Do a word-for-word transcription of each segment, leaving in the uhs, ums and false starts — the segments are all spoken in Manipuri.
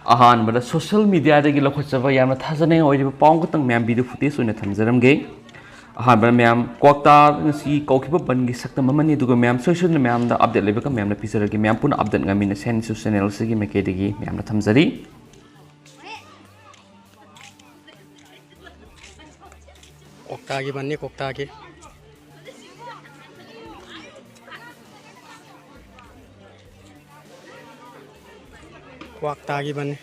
ꯑꯍꯥꯟꯕꯗ social mediaꯗꯒꯤ ꯂꯧꯈꯠꯆꯕ ꯌꯥꯝꯅ ꯊꯥꯖꯅꯤꯡꯉꯥꯏ ꯑꯣꯏꯔꯤꯕ ꯄꯥꯎ ꯑꯃꯈꯛꯇꯪ ꯃꯌꯥꯝ video footage ꯑꯣꯏꯅ ꯊꯝꯖꯔꯝꯒꯦ꯫ ꯑꯍꯥꯟꯕꯗ ꯃꯌꯥꯝ ꯀ꯭ꯋꯥꯛꯇꯥ ꯉꯁꯤ ꯀꯧꯈꯤꯕ ꯕꯟꯒꯤ ꯁꯛꯇꯝ ꯑꯃꯅꯤ, ꯑꯗꯨꯒ ꯃꯌꯥꯝ ꯁꯣꯏ ꯁꯣꯏꯗꯅ ꯃꯌꯥꯝꯗ update ꯂꯩꯕꯒ ꯃꯌꯥꯝꯅ ꯄꯤꯖꯔꯒꯦ꯫ ꯃꯌꯥꯝ ꯄꯨꯟꯅ update ꯉꯥꯏꯃꯤꯟꯅꯁꯦ ꯍꯥꯏꯅꯁꯨ channel ꯑꯁꯤꯒꯤ ꯃꯥꯏꯀꯩꯗꯒꯤ ꯃꯌꯥꯝꯅ ꯊꯝꯖꯔꯤ꯫ ꯀ꯭ꯋꯥꯛꯇꯥꯒꯤ ꯕꯟꯅꯤ, ꯀ꯭ꯋꯥꯛꯇꯥꯒꯤ꯫ ꯀ꯭ꯋꯥꯛꯇꯥꯒꯤ ꯕꯟꯅꯤ꯫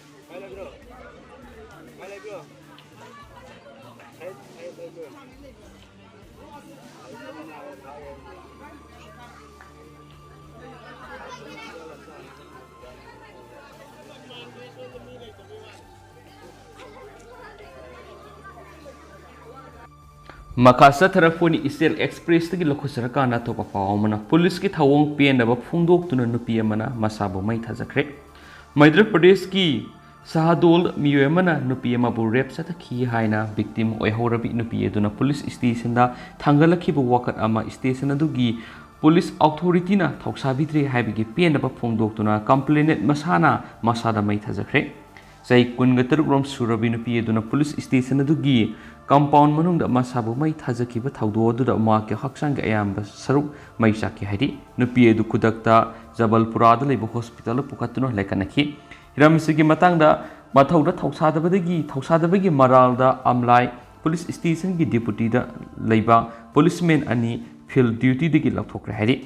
ꯃꯈꯥ ꯆꯠꯊꯔꯛꯄꯅꯤ Eastern Expressꯇꯒꯤ ꯂꯧꯈꯠꯆꯔꯀꯥꯟꯗ ꯑꯇꯣꯞꯄ ꯄꯥꯎ ꯑꯃꯅ, ꯄꯨꯂꯤꯁꯀꯤ ꯊꯧꯑꯣꯡ ꯄꯦꯟꯗꯕ ꯐꯣꯡꯗꯣꯛꯇꯨꯅ ꯅꯨꯄꯤ ꯑꯃꯅ ꯃꯁꯥꯕꯨ ꯃꯩ ꯊꯥꯖꯈ꯭ꯔꯦ꯫ ꯃꯙ꯭ꯌ ꯄ꯭ꯔꯗꯦꯁꯀꯤ ꯁꯍꯗꯣꯜ ꯃꯤꯑꯣꯏ ꯑꯃꯅ ꯅꯨꯄꯤ ꯑꯃꯕꯨ rape ꯆꯠꯊꯈꯤ ꯍꯥꯏꯅ victim ꯑꯣꯏꯍꯧꯔꯕꯤ ꯅꯨꯄꯤ ꯑꯗꯨꯅ ꯄꯨꯂꯤꯁ stationꯗ ꯊꯥꯡꯒꯠꯂꯛꯈꯤꯕ ꯋꯥꯀꯠ ꯑꯃ station ꯑꯗꯨꯒꯤ ꯄꯨꯂꯤꯁ authorityꯅ ꯊꯧꯁꯥꯕꯤꯗ꯭ꯔꯦ ꯍꯥꯏꯕꯒꯤ ꯄꯦꯟꯗꯕ ꯐꯣꯡꯗꯣꯛꯇꯨꯅ complainant ꯃꯁꯥꯅ ꯃꯁꯥꯗ ꯃꯩ ꯊꯥꯖꯈ꯭ꯔꯦ꯫ ꯆꯍꯤ ꯀꯨꯟꯒ ꯇꯔꯨꯛ ꯔꯣꯝ ꯁꯨꯔꯕꯤ ꯅꯨꯄꯤ ꯑꯗꯨꯅ ꯄꯨꯂꯤꯁ station ꯑꯗꯨꯒꯤ compound ꯃꯅꯨꯡꯗ ꯃꯁꯥꯕꯨ ꯃꯩ ꯊꯥꯖꯈꯤꯕ ꯊꯧꯗꯣꯛ ꯑꯗꯨꯗ ꯃꯍꯥꯛꯀꯤ ꯍꯛꯆꯥꯡꯒꯤ ꯑꯌꯥꯝꯕ ꯁꯔꯨꯛ ꯃꯩ ꯆꯥꯛꯈꯤ ꯍꯥꯏꯔꯤ꯫ ꯅꯨꯄꯤ ꯑꯗꯨ ꯈꯨꯗꯛꯇ ꯖꯕꯜꯄꯨꯔꯥꯗ ꯂꯩꯕ hospitalꯗ ꯄꯨꯈꯠꯇꯨꯅ ꯂꯩꯈꯠꯅꯈꯤ꯫ ꯍꯤꯔꯝ ꯑꯁꯤꯒꯤ ꯃꯇꯥꯡꯗ ꯃꯊꯧꯗ ꯊꯧꯁꯥꯗꯕꯗꯒꯤ, ꯊꯧꯁꯥꯗꯕꯒꯤ ꯃꯔꯥꯜꯗ ꯑꯝꯂꯥꯏ ꯄꯨꯂꯤꯁ stationꯒꯤ deputyꯗ ꯂꯩꯕ policeman ꯑꯅꯤ field dutyꯗꯒꯤ ꯂꯧꯊꯣꯛꯈ꯭ꯔꯦ ꯍꯥꯏꯔꯤ꯫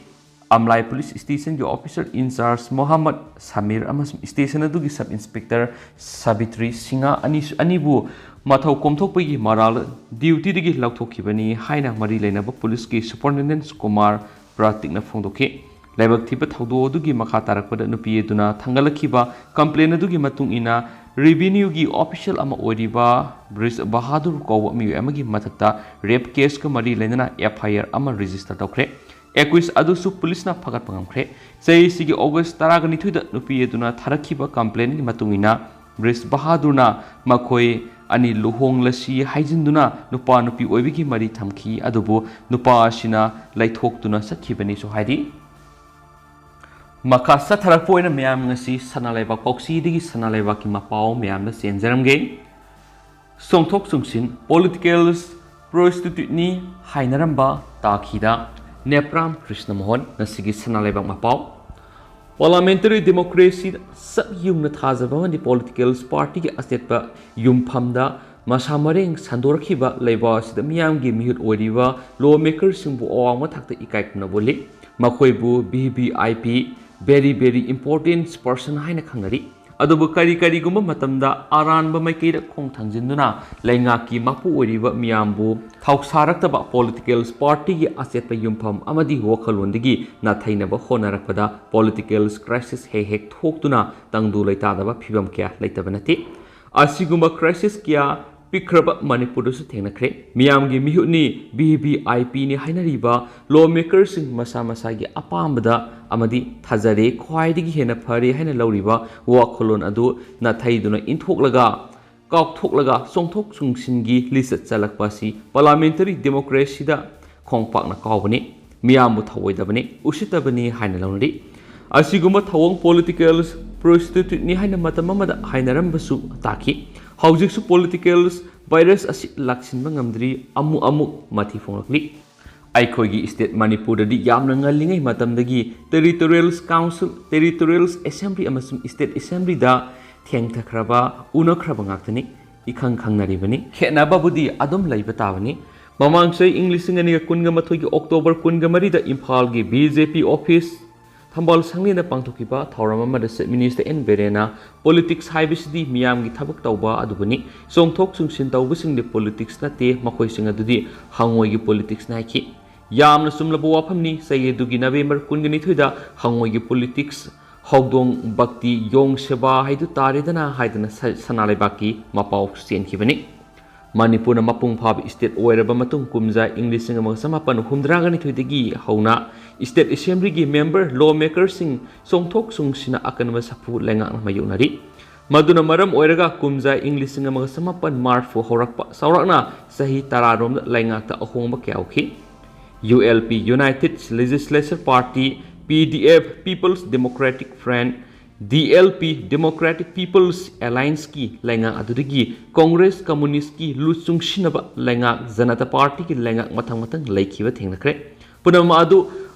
ꯑꯝꯂꯥꯏ ꯄꯨꯂꯤꯁ stationꯒꯤ officer in charge Mohammad Samir ꯑꯃꯁꯨꯡ station ꯑꯗꯨꯒꯤ sub inspector ꯁꯥꯕꯤꯇ꯭ꯔꯤ ꯁꯤꯡꯍ ꯑꯅꯤ, ꯑꯅꯤꯕꯨ ꯃꯊꯧ ꯀꯣꯝꯊꯣꯛꯄꯒꯤ ꯃꯔꯥꯜ dutyꯗꯒꯤ ꯂꯧꯊꯣꯛꯈꯤꯕꯅꯤ ꯍꯥꯏꯅ ꯃꯔꯤ ꯂꯩꯅꯕ ꯄꯨꯂꯤꯁꯀꯤ superintendent ꯀꯨꯃꯥꯔ ꯄ꯭ꯔꯥꯇꯤꯛꯅ ꯐꯣꯡꯗꯣꯛꯈꯤ꯫ ꯂꯥꯏꯕꯛ ꯊꯤꯕ ꯊꯧꯗꯣꯛ ꯑꯗꯨꯒꯤ ꯃꯈꯥ ꯇꯥꯔꯛꯄꯗ ꯅꯨꯄꯤ ꯑꯗꯨꯅ ꯊꯥꯡꯒꯠꯂꯛꯈꯤꯕ complaint ꯑꯗꯨꯒꯤ ꯃꯇꯨꯡ ꯏꯟꯅ revenueꯒꯤ official ꯑꯃ ꯑꯣꯏꯔꯤꯕ ꯕ꯭ꯔꯤꯖ ꯕꯍꯥꯗꯨꯔ ꯀꯧꯕ ꯃꯤꯑꯣꯏ ꯑꯃꯒꯤ ꯃꯊꯛꯇ rape caseꯀ ꯃꯔꯤ ꯂꯩꯅꯅ FIR ꯑꯃ register ꯇꯧꯈ꯭ꯔꯦ꯫ Accused ꯑꯗꯨꯁꯨ ꯄꯨꯂꯤꯁꯅ ꯐꯥꯒꯠꯄ ꯉꯝꯈ꯭ꯔꯦ꯫ ꯆꯍꯤꯁꯤꯒꯤ August ꯇꯔꯥꯒ ꯅꯤꯊꯣꯏꯗ ꯅꯨꯄꯤ ꯑꯗꯨꯅ ꯊꯥꯔꯛꯈꯤꯕ complaintꯀꯤ ꯃꯇꯨꯡ ꯏꯟꯅ ꯕ꯭ꯔꯤꯖ ꯕꯍꯥꯗꯨꯔꯅ ꯃꯈꯣꯏ ꯑꯅꯤ ꯂꯨꯍꯣꯡꯂꯁꯤ ꯍꯥꯏꯖꯤꯟꯗꯨꯅ ꯅꯨꯄꯥ ꯅꯨꯄꯤ ꯑꯣꯏꯕꯒꯤ ꯃꯔꯤ ꯊꯝꯈꯤ, ꯑꯗꯨꯕꯨ ꯅꯨꯄꯥ ꯑꯁꯤꯅ ꯂꯩꯊꯣꯛꯇꯨꯅ ꯆꯠꯈꯤꯕꯅꯤꯁꯨ ꯍꯥꯏꯔꯤ꯫ ꯃꯈꯥ ꯆꯠꯊꯔꯛꯄ ꯑꯣꯏꯅ ꯃꯌꯥꯝ ꯉꯁꯤ ꯁꯅꯥ ꯂꯩꯕꯥꯛ ꯄꯥꯎꯆꯦꯗꯒꯤ ꯁꯅꯥ ꯂꯩꯕꯥꯛꯀꯤ ꯃꯄꯥꯎ ꯃꯌꯥꯝꯗ ꯆꯦꯟꯖꯔꯝꯒꯦ꯫ ꯆꯣꯡꯊꯣꯛ ꯆꯣꯡꯁꯤꯟ, political prostituteꯅꯤ ꯍꯥꯏꯅꯔꯝꯕ ꯇꯥꯈꯤꯗ ꯅꯦꯄ꯭ꯔꯥꯝ ꯀ꯭ꯔꯤꯁꯅ ꯃꯣꯍꯟ꯫ ꯉꯁꯤꯒꯤ ꯁꯅꯥ ꯂꯩꯕꯥꯛ ꯃꯄꯥꯎ꯫ Parliamentary democracyꯗ ꯁꯛ ꯌꯨꯡꯅ ꯊꯥꯖꯕ ꯑꯃꯗꯤ political partyꯒꯤ ꯑꯆꯦꯠꯄ ꯌꯨꯝꯐꯝꯗ ꯃꯁꯥ ꯃꯔꯦꯡ ꯁꯟꯗꯣꯔꯛꯈꯤꯕ ꯂꯩꯕꯥꯛ ꯑꯁꯤꯗ ꯃꯤꯌꯥꯝꯒꯤ ꯃꯤꯍꯨꯠ ꯑꯣꯏꯔꯤꯕ law makerꯁꯤꯡꯕꯨ ꯑꯋꯥꯡꯕ ꯊꯥꯛꯇ ꯏꯀꯥꯏ ꯈꯨꯝꯅꯕ ꯎꯠꯂꯤ꯫ ꯃꯈꯣꯏꯕꯨ V V I P, very very important person ꯍꯥꯏꯅ ꯈꯪꯅꯔꯤ꯫ ꯑꯗꯨꯕꯨ ꯀꯔꯤ ꯀꯔꯤꯒꯨꯝꯕ ꯃꯇꯝꯗ ꯑꯔꯥꯟꯕ ꯃꯥꯏꯀꯩꯗ ꯈꯣꯡ ꯊꯥꯡꯖꯤꯟꯗꯨꯅ ꯂꯩꯉꯥꯛꯀꯤ ꯃꯄꯨ ꯑꯣꯏꯔꯤꯕ ꯃꯤꯌꯥꯝꯕꯨ ꯊꯧꯁꯥꯔꯛꯇꯕ political partyꯒꯤ ꯑꯆꯦꯠꯄ ꯌꯨꯝꯐꯝ ꯑꯃꯗꯤ ꯋꯥꯈꯜꯂꯣꯟꯗꯒꯤ ꯅꯥꯊꯩꯅꯕ ꯍꯣꯠꯅꯔꯛꯄꯗ political crisis ꯍꯦꯛ ꯍꯦꯛ ꯊꯣꯛꯇꯨꯅ ꯇꯪꯗꯨ ꯂꯩꯇꯥꯗꯕ ꯐꯤꯕꯝ ꯀꯌꯥ ꯂꯩꯇꯕ ꯅꯠꯇꯦ꯫ ꯑꯁꯤꯒꯨꯝꯕ crisis ꯀꯌꯥ ꯄꯤꯛꯈ꯭ꯔꯕ ꯃꯅꯤꯄꯨꯔꯗꯁꯨ ꯊꯦꯡꯅꯈ꯭ꯔꯦ꯫ ꯃꯤꯌꯥꯝꯒꯤ ꯃꯤꯍꯨꯠꯅꯤ, V V I Pꯅꯤ ꯍꯥꯏꯅꯔꯤꯕ law makerꯁꯤꯡ ꯃꯁꯥ ꯃꯁꯥꯒꯤ ꯑꯄꯥꯝꯕꯗ ꯑꯃꯗꯤ ꯊꯥꯖꯔꯦ, ꯈ꯭ꯋꯥꯏꯗꯒꯤ ꯍꯦꯟꯅ ꯐꯔꯦ ꯍꯥꯏꯅ ꯂꯧꯔꯤꯕ ꯋꯥꯈꯜꯂꯣꯟ ꯑꯗꯨ ꯅꯥꯊꯩꯗꯨꯅ ꯏꯟꯊꯣꯛꯂꯒ, ꯀꯥꯎꯊꯣꯛꯂꯒ ꯆꯣꯡꯊꯣꯛ ꯆꯣꯡꯁꯤꯟꯒꯤ ꯂꯤꯆꯠ ꯆꯠꯂꯛꯄ ꯑꯁꯤ parliamentary democracyꯗ ꯈꯣꯡꯄꯥꯛꯅ ꯀꯥꯎꯕꯅꯤ, ꯃꯤꯌꯥꯝꯕꯨ ꯊꯧꯑꯣꯏꯗꯕꯅꯤ, ꯎꯁꯤꯠꯇꯕꯅꯤ ꯍꯥꯏꯅ ꯂꯧꯅꯔꯤ꯫ ꯑꯁꯤꯒꯨꯝꯕ ꯊꯧꯑꯣꯡ political prostituteꯅꯤ ꯍꯥꯏꯅ ꯃꯇꯝ ꯑꯃꯗ ꯍꯥꯏꯅꯔꯝꯕꯁꯨ ꯇꯥꯈꯤ꯫ ꯍꯧꯖꯤꯛꯁꯨ political virus ꯑꯁꯤ ꯂꯥꯛꯁꯤꯟꯕ ꯉꯝꯗ꯭ꯔꯤ, ꯑꯃꯨꯛ ꯑꯃꯨꯛ ꯃꯊꯤ ꯐꯣꯡꯂꯛꯂꯤ꯫ ꯑꯩꯈꯣꯏꯒꯤ state ꯃꯅꯤꯄꯨꯔꯗꯗꯤ ꯌꯥꯝꯅ ꯉꯜꯂꯤꯉꯩ ꯃꯇꯝꯗꯒꯤ territorial council, territorial assembly ꯑꯃꯁꯨꯡ state assemblyꯗ ꯊꯦꯡꯊꯈ꯭ꯔꯕ, ꯎꯅꯈ꯭ꯔꯕ ꯉꯥꯛꯇꯅꯤ, ꯏꯈꯪ ꯈꯪꯅꯔꯤꯕꯅꯤ꯫ ꯈꯦꯠꯅꯕꯕꯨꯗꯤ ꯑꯗꯨꯝ ꯂꯩꯕ ꯇꯥꯕꯅꯤ꯫ ꯃꯃꯥꯡ ꯆꯍꯤ ꯏꯪ ꯂꯤꯁꯤꯡ ꯑꯅꯤꯒ ꯀꯨꯟꯒ ꯃꯥꯊꯣꯏꯒꯤ October ꯀꯨꯟꯒ ꯃꯔꯤꯗ ꯏꯝꯐꯥꯜꯒꯤ B J P office ꯊꯝꯕꯥꯜ ꯁꯪꯂꯦꯟꯗ ꯄꯥꯡꯊꯣꯛꯈꯤꯕ ꯊꯧꯔꯝ ꯑꯃꯗ Chief Minister N ꯕꯤꯔꯦꯟꯅ politics ꯍꯥꯏꯕꯁꯤꯗꯤ ꯃꯤꯌꯥꯝꯒꯤ ꯊꯕꯛ ꯇꯧꯕ ꯑꯗꯨꯕꯨꯅꯤ, ꯆꯣꯡꯊꯣꯛ ꯆꯣꯡꯁꯤꯟ ꯇꯧꯕꯁꯤꯡꯗꯤ politics ꯅꯠꯇꯦ, ꯃꯈꯣꯏꯁꯤꯡ ꯑꯗꯨꯗꯤ ꯍꯪꯉꯣꯏꯒꯤ politicsꯅꯤ ꯍꯥꯏꯈꯤ꯫ ꯌꯥꯝꯅ ꯆꯨꯝꯂꯕ ꯋꯥꯐꯝꯅꯤ꯫ ꯆꯍꯤ ꯑꯗꯨꯒꯤ November ꯀꯨꯟꯒ ꯅꯤꯊꯣꯏꯗ ꯍꯪꯉꯣꯏꯒꯤ politics, ꯍꯧꯗꯣꯡ ꯚꯛꯇꯤ, ꯌꯣꯡ ꯁꯦꯕꯥ ꯍꯥꯏꯗꯨ ꯇꯥꯔꯦꯗꯅ ꯍꯥꯏꯗꯅ ꯁ-, ꯁꯅꯥ ꯂꯩꯕꯥꯛꯀꯤ ꯃꯄꯥꯎ ꯆꯦꯟꯈꯤꯕꯅꯤ꯫ ꯃꯅꯤꯄꯨꯔꯅ ꯃꯄꯨꯡ ꯐꯥꯕ state ꯑꯣꯏꯔꯕ ꯃꯇꯨꯡ ꯀꯨꯝꯖꯥ ꯏꯪ ꯂꯤꯁꯤꯡ ꯑꯃꯒ ꯆꯃꯥꯄꯟ ꯍꯨꯝꯗ꯭ꯔꯥꯒ ꯅꯤꯊꯣꯏꯗꯒꯤ ꯍꯧꯅ state assemblyꯒꯤ member, law makerꯁꯤꯡ ꯆꯣꯡꯊꯣꯛ ꯆꯣꯡꯁꯤꯟꯅ ꯑꯀꯟꯕ ꯁꯥꯐꯨ ꯂꯩꯉꯥꯛꯅ ꯃꯥꯌꯣꯛꯅꯔꯤ꯫ ꯃꯗꯨꯅ ꯃꯔꯝ ꯑꯣꯏꯔꯒ ꯀꯨꯝꯖꯥ ꯏꯪ ꯂꯤꯁꯤꯡ ꯑꯃꯒ ꯆꯃꯥꯄꯟ ꯃꯔꯤꯐꯨ ꯍꯧꯔꯛꯄ ꯆꯥꯎꯔꯥꯛꯅ ꯆꯍꯤ ꯇꯔꯥꯔꯣꯝꯗ ꯂꯩꯉꯥꯛꯇ ꯑꯍꯣꯡꯕ ꯀꯌꯥ ꯎꯈꯤ꯫ U L P, United Legislature Party, P D F, People's Democratic Front, D L P, Democratic People's Allianceꯀꯤ ꯂꯩꯉꯥꯛ ꯑꯗꯨꯗꯒꯤ ꯀꯣꯡꯒ꯭ꯔꯦꯁ ꯀꯝꯃꯨꯅꯤꯁ꯭ꯠꯀꯤ ꯂꯨꯆꯤꯡꯁꯤꯟꯅꯕ ꯂꯩꯉꯥꯛ ꯖꯅꯇꯥ ꯄꯥꯔꯇꯤꯒꯤ ꯂꯩꯉꯥꯛ ꯃꯊꯪ ꯃꯊꯪ ꯂꯩꯈꯤꯕ ꯊꯦꯡꯅꯈ꯭ꯔꯦ꯫ ꯄꯨꯝꯅꯃꯛ ꯑꯗꯨ